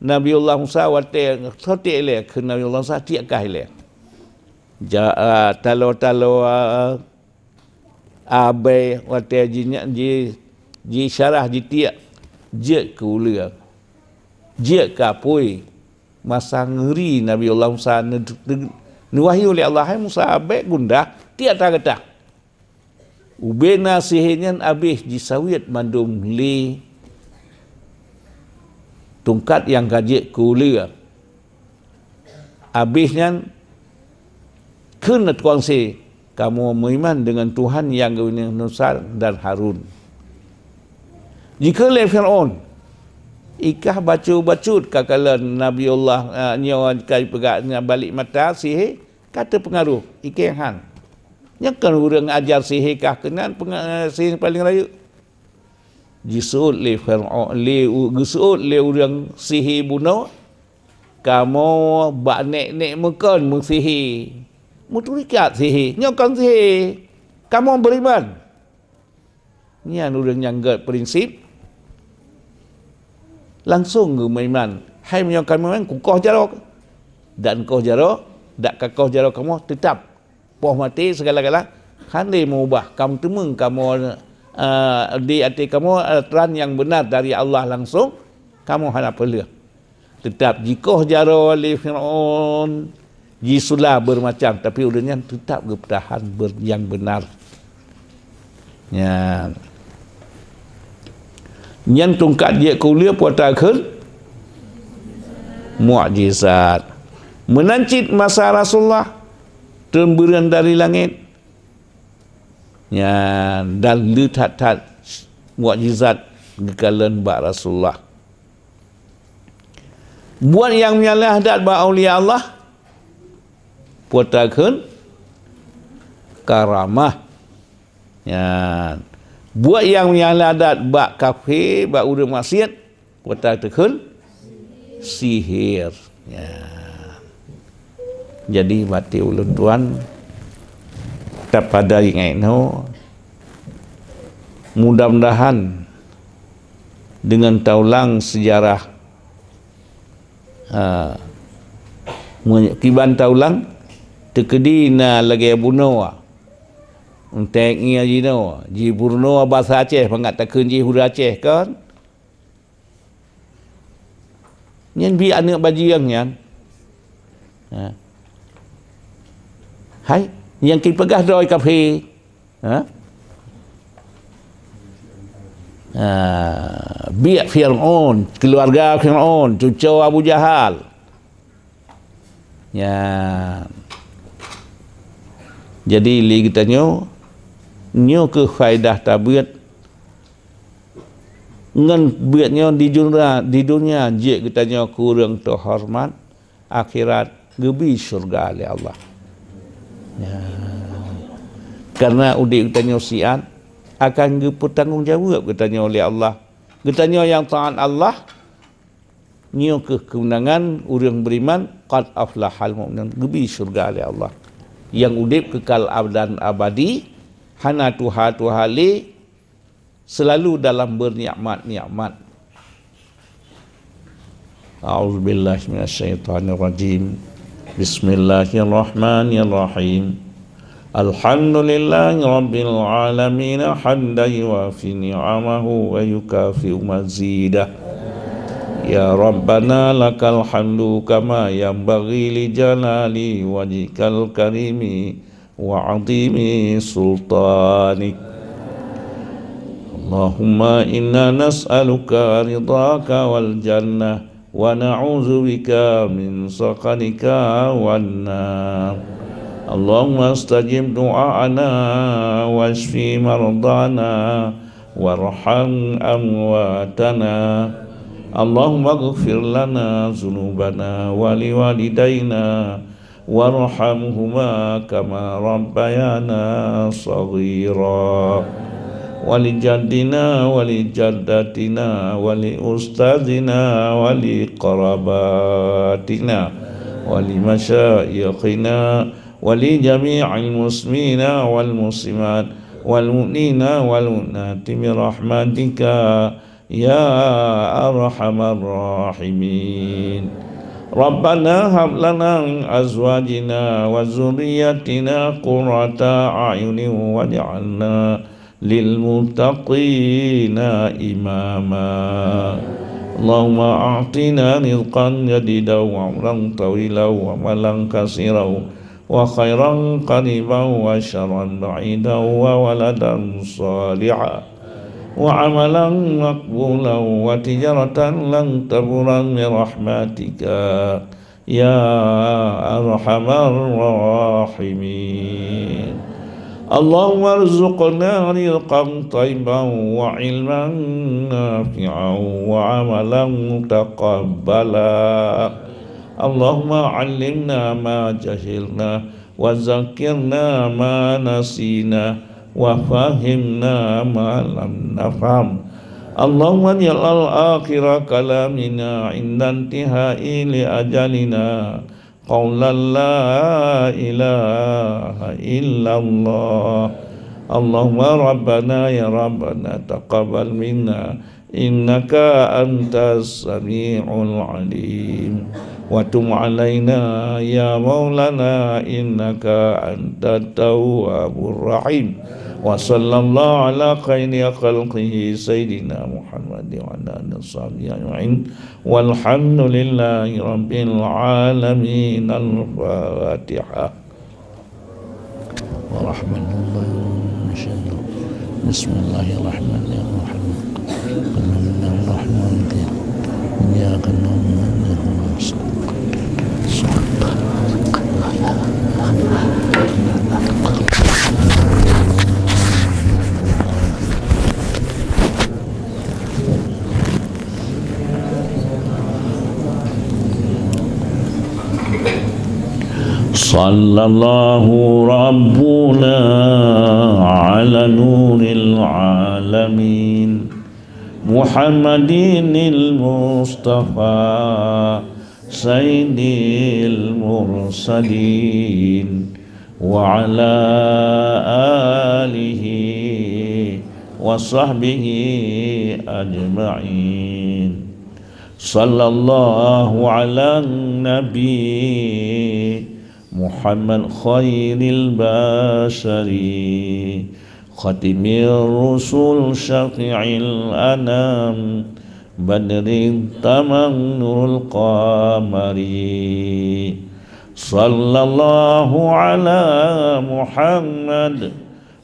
Nabiullah Musa watée soe tiek ilée keu Nabiullah Musa tiek kah ilée. Ja, a, taloe-taloe, a, abée watée ji, ji, jisyarah jitiek jeuet keu uleue. Jeuet keu apui. Masa ngeuri Nabiullah Musa neu-, neu-, neuwahyu lé Allah, "Hai Musa, bék gundah, tiek atra geutah." Ubena sihé nyan abéh jisawét mandum lé tungkat nyang ka jeuet keu uleue. Abéh nyan kheun lé tukang sihé, "Kamoe meuiman deungon Tuhan nyang geuneuk Musa dan Harun." Jikheun lé Fir'aun, "Ikah bacut-bacut ka kalon Nabiullah, eh, nyoe ka jipeugah nyan balek mata sihé, ka teupeungaroh, ikée han." Nyan kon ureuëng ajar sihé kah keunan peunga-, sihé paleng rayeuk. Jiseuôt lé Fir'aun, lé u-, geuseuôt lé ureuëng sihé bunoe, "Kamoe bak nek-nek meukon meusihé, meuturikat sihé, nyoe kon sihé. Kamoe beuriman." Nyan ureuëng nyang gét prinsip, langsong geumeuiman, "Hai meunyoe kamoe meuiman, kukoh jaroe." Dak koh jaroe, dak kakoh jaroe kamoe, teutab poh maté sigala-gala, hana lé meubah. Kamoe teumeung kamoe, eh, di até kamoe, eh, atoran nyang beuna dari Allah langsong, kamoe hana peuleueh. Teutab jikoh jaroe lé Fir'aun, jisula beureumacan, tapi ulôn nyan teutab geupeutahan beur-, nyang beunar. Nyan. Nyan tungkat jeuet keu uleue peue takheun mukjizat. Meunan cit masa Rasulullah, treun beureuen dari langét. Nyan, dan le that-that mukjizat geukalon bak Rasulullah. Buet nyang meunyalah that bak aulia Allah, peue takheun karamah. Nyan. Buet nyang meunyalah that bak kafé, bak ureuëng maksiat, peue takheun sihir. Nyan. Jadi, bak até ulôn tuan, tapada ingat inoe, mudah-mudahan deungon taulang seujarah Ha. Meunyoe kiban taulang, teukeudi na lagée bunoe. Untée ngieng jinoe, jibunoe basa Aceh, mangat takheun jih ureuëng Aceh kon. Nyan bi aneuëk bajeueng nyan. Ha. Hai, nyang kipeugah droe kafé. Ha? Ha, biek Fir'aun, keuluwarga Fir'aun, cucoe Abu Jahal. Nyan. Jadi lé geutanyoe, nyoe keuh faedah tabeuet ngon beuet nyoe di dunia, di dunia jeuet geutanyoe keu ureuëng teuhoreumat, akhirat geubi syurga lé Allah. Ya. Karena udeb geutanyoe siat akan geupeutanggong jaweueb geutanyoe lé Allah. Geutanyoe nyang taát Allah, nyoe keuh keunangan ureuëng beriman, qad aflahal mu'minun, geubi syurga lé Allah. Nyang udeb keukal abadan abadi, hana tuha-tuha lé, selalu dalam bernikmat-nikmat. A'udzubillahi minasyaitonirrajim. Bismillahirrahmanirrahim. Alhamdulillahi rabbil alamin, hamdan yuwafi ni'amahu wa yukafi'u mazidah. Ya Rabbana, lakal hamdu kama yanbaghi li jalali wajhikal karimi wa 'azimi sultanik. Allahumma inna nas'aluka ridhaka wal jannah, wa na'udzubika min sakhatika wan nar. Allahumma stajib du'aana, wasyfi mardana, warham amwatana. Allahumma ighfir lana dzunubana wa liwalidaina warhamhuma kama rabbayana shaghira. Wa li jaddina wa li jaddatina wa li ustadzina wa li qarabatina wa li masyayikhina wa li jami'il muslimina wal muslimat wal mu'minina wal mu'minati bi rahmatika ya arhamar rahimin. Rabbana hab lana min azwajina wa dzurriyyatina qurrata a'yunin waj'alna lil muttaqina imama. Allahumma a'tina rizqan jadidan wa 'umran thawilan wa malan katsiran wa khairan qariban wa syarran ba'idan wa waladan shalihan wa amalan maqbulan wa tijaratan lan tabura bi rahmatika ya arhamar rahimin. Allahumma rzuqna rizqan thayyiban wa ilman nafi'an wa amalan mutaqabbala. Allahumma 'allimna ma jahilna wa dzakkirna ma nasina wa fahhimna ma lam nafham. Allahumma ij'al akhira kalamina 'inda intihai li ajalina qaulan la ilaha illallah. Allahumma rabbana ya rabbana taqabbal minna innaka antas samiul alim. Wa tub alaina ya maulana innaka antat tawwabur rahim. Wa sallallahu ala khairi khalqihi sayyidina Muhammadin wa ala alihi washabihi ajma'in. Walhamdulillahi rabbil alamin. Al-Fatihah. Warahmatullahi wabarakatuh. Bismillahirrahmanirrahim. Alhamdulillahirrahmanirrahim. Iyyaka na'budu wa iyyaka nasta'in. Sallallahu rabbuna ala nuril alamin, Muhammadinil Mustafa, Sayyidil Mursalin, wa ala alihi wa sahbihi ajma'in. Sallallahu ala nabi Muhammad khairil bashari, khatimir rusul syafi'il anam, badrit tamam nurul qamari. Sallallahu ala Muhammad,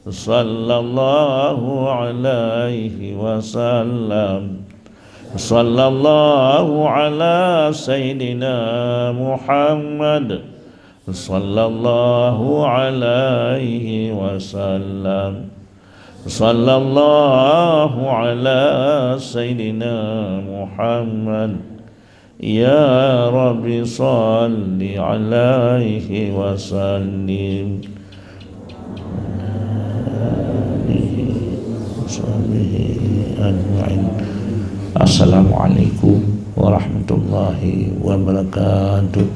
sallallahu alaihi wasallam. Sallallahu ala sayyidina Muhammad, sallallahu alaihi wasallam. Sallallahu ala sayyidina Muhammad. Ya Rabbi, salli alaihi wasallim. Alihi wa sahbihi ajma'in. Assalamualaikum warahmatullahi wabarakatuh.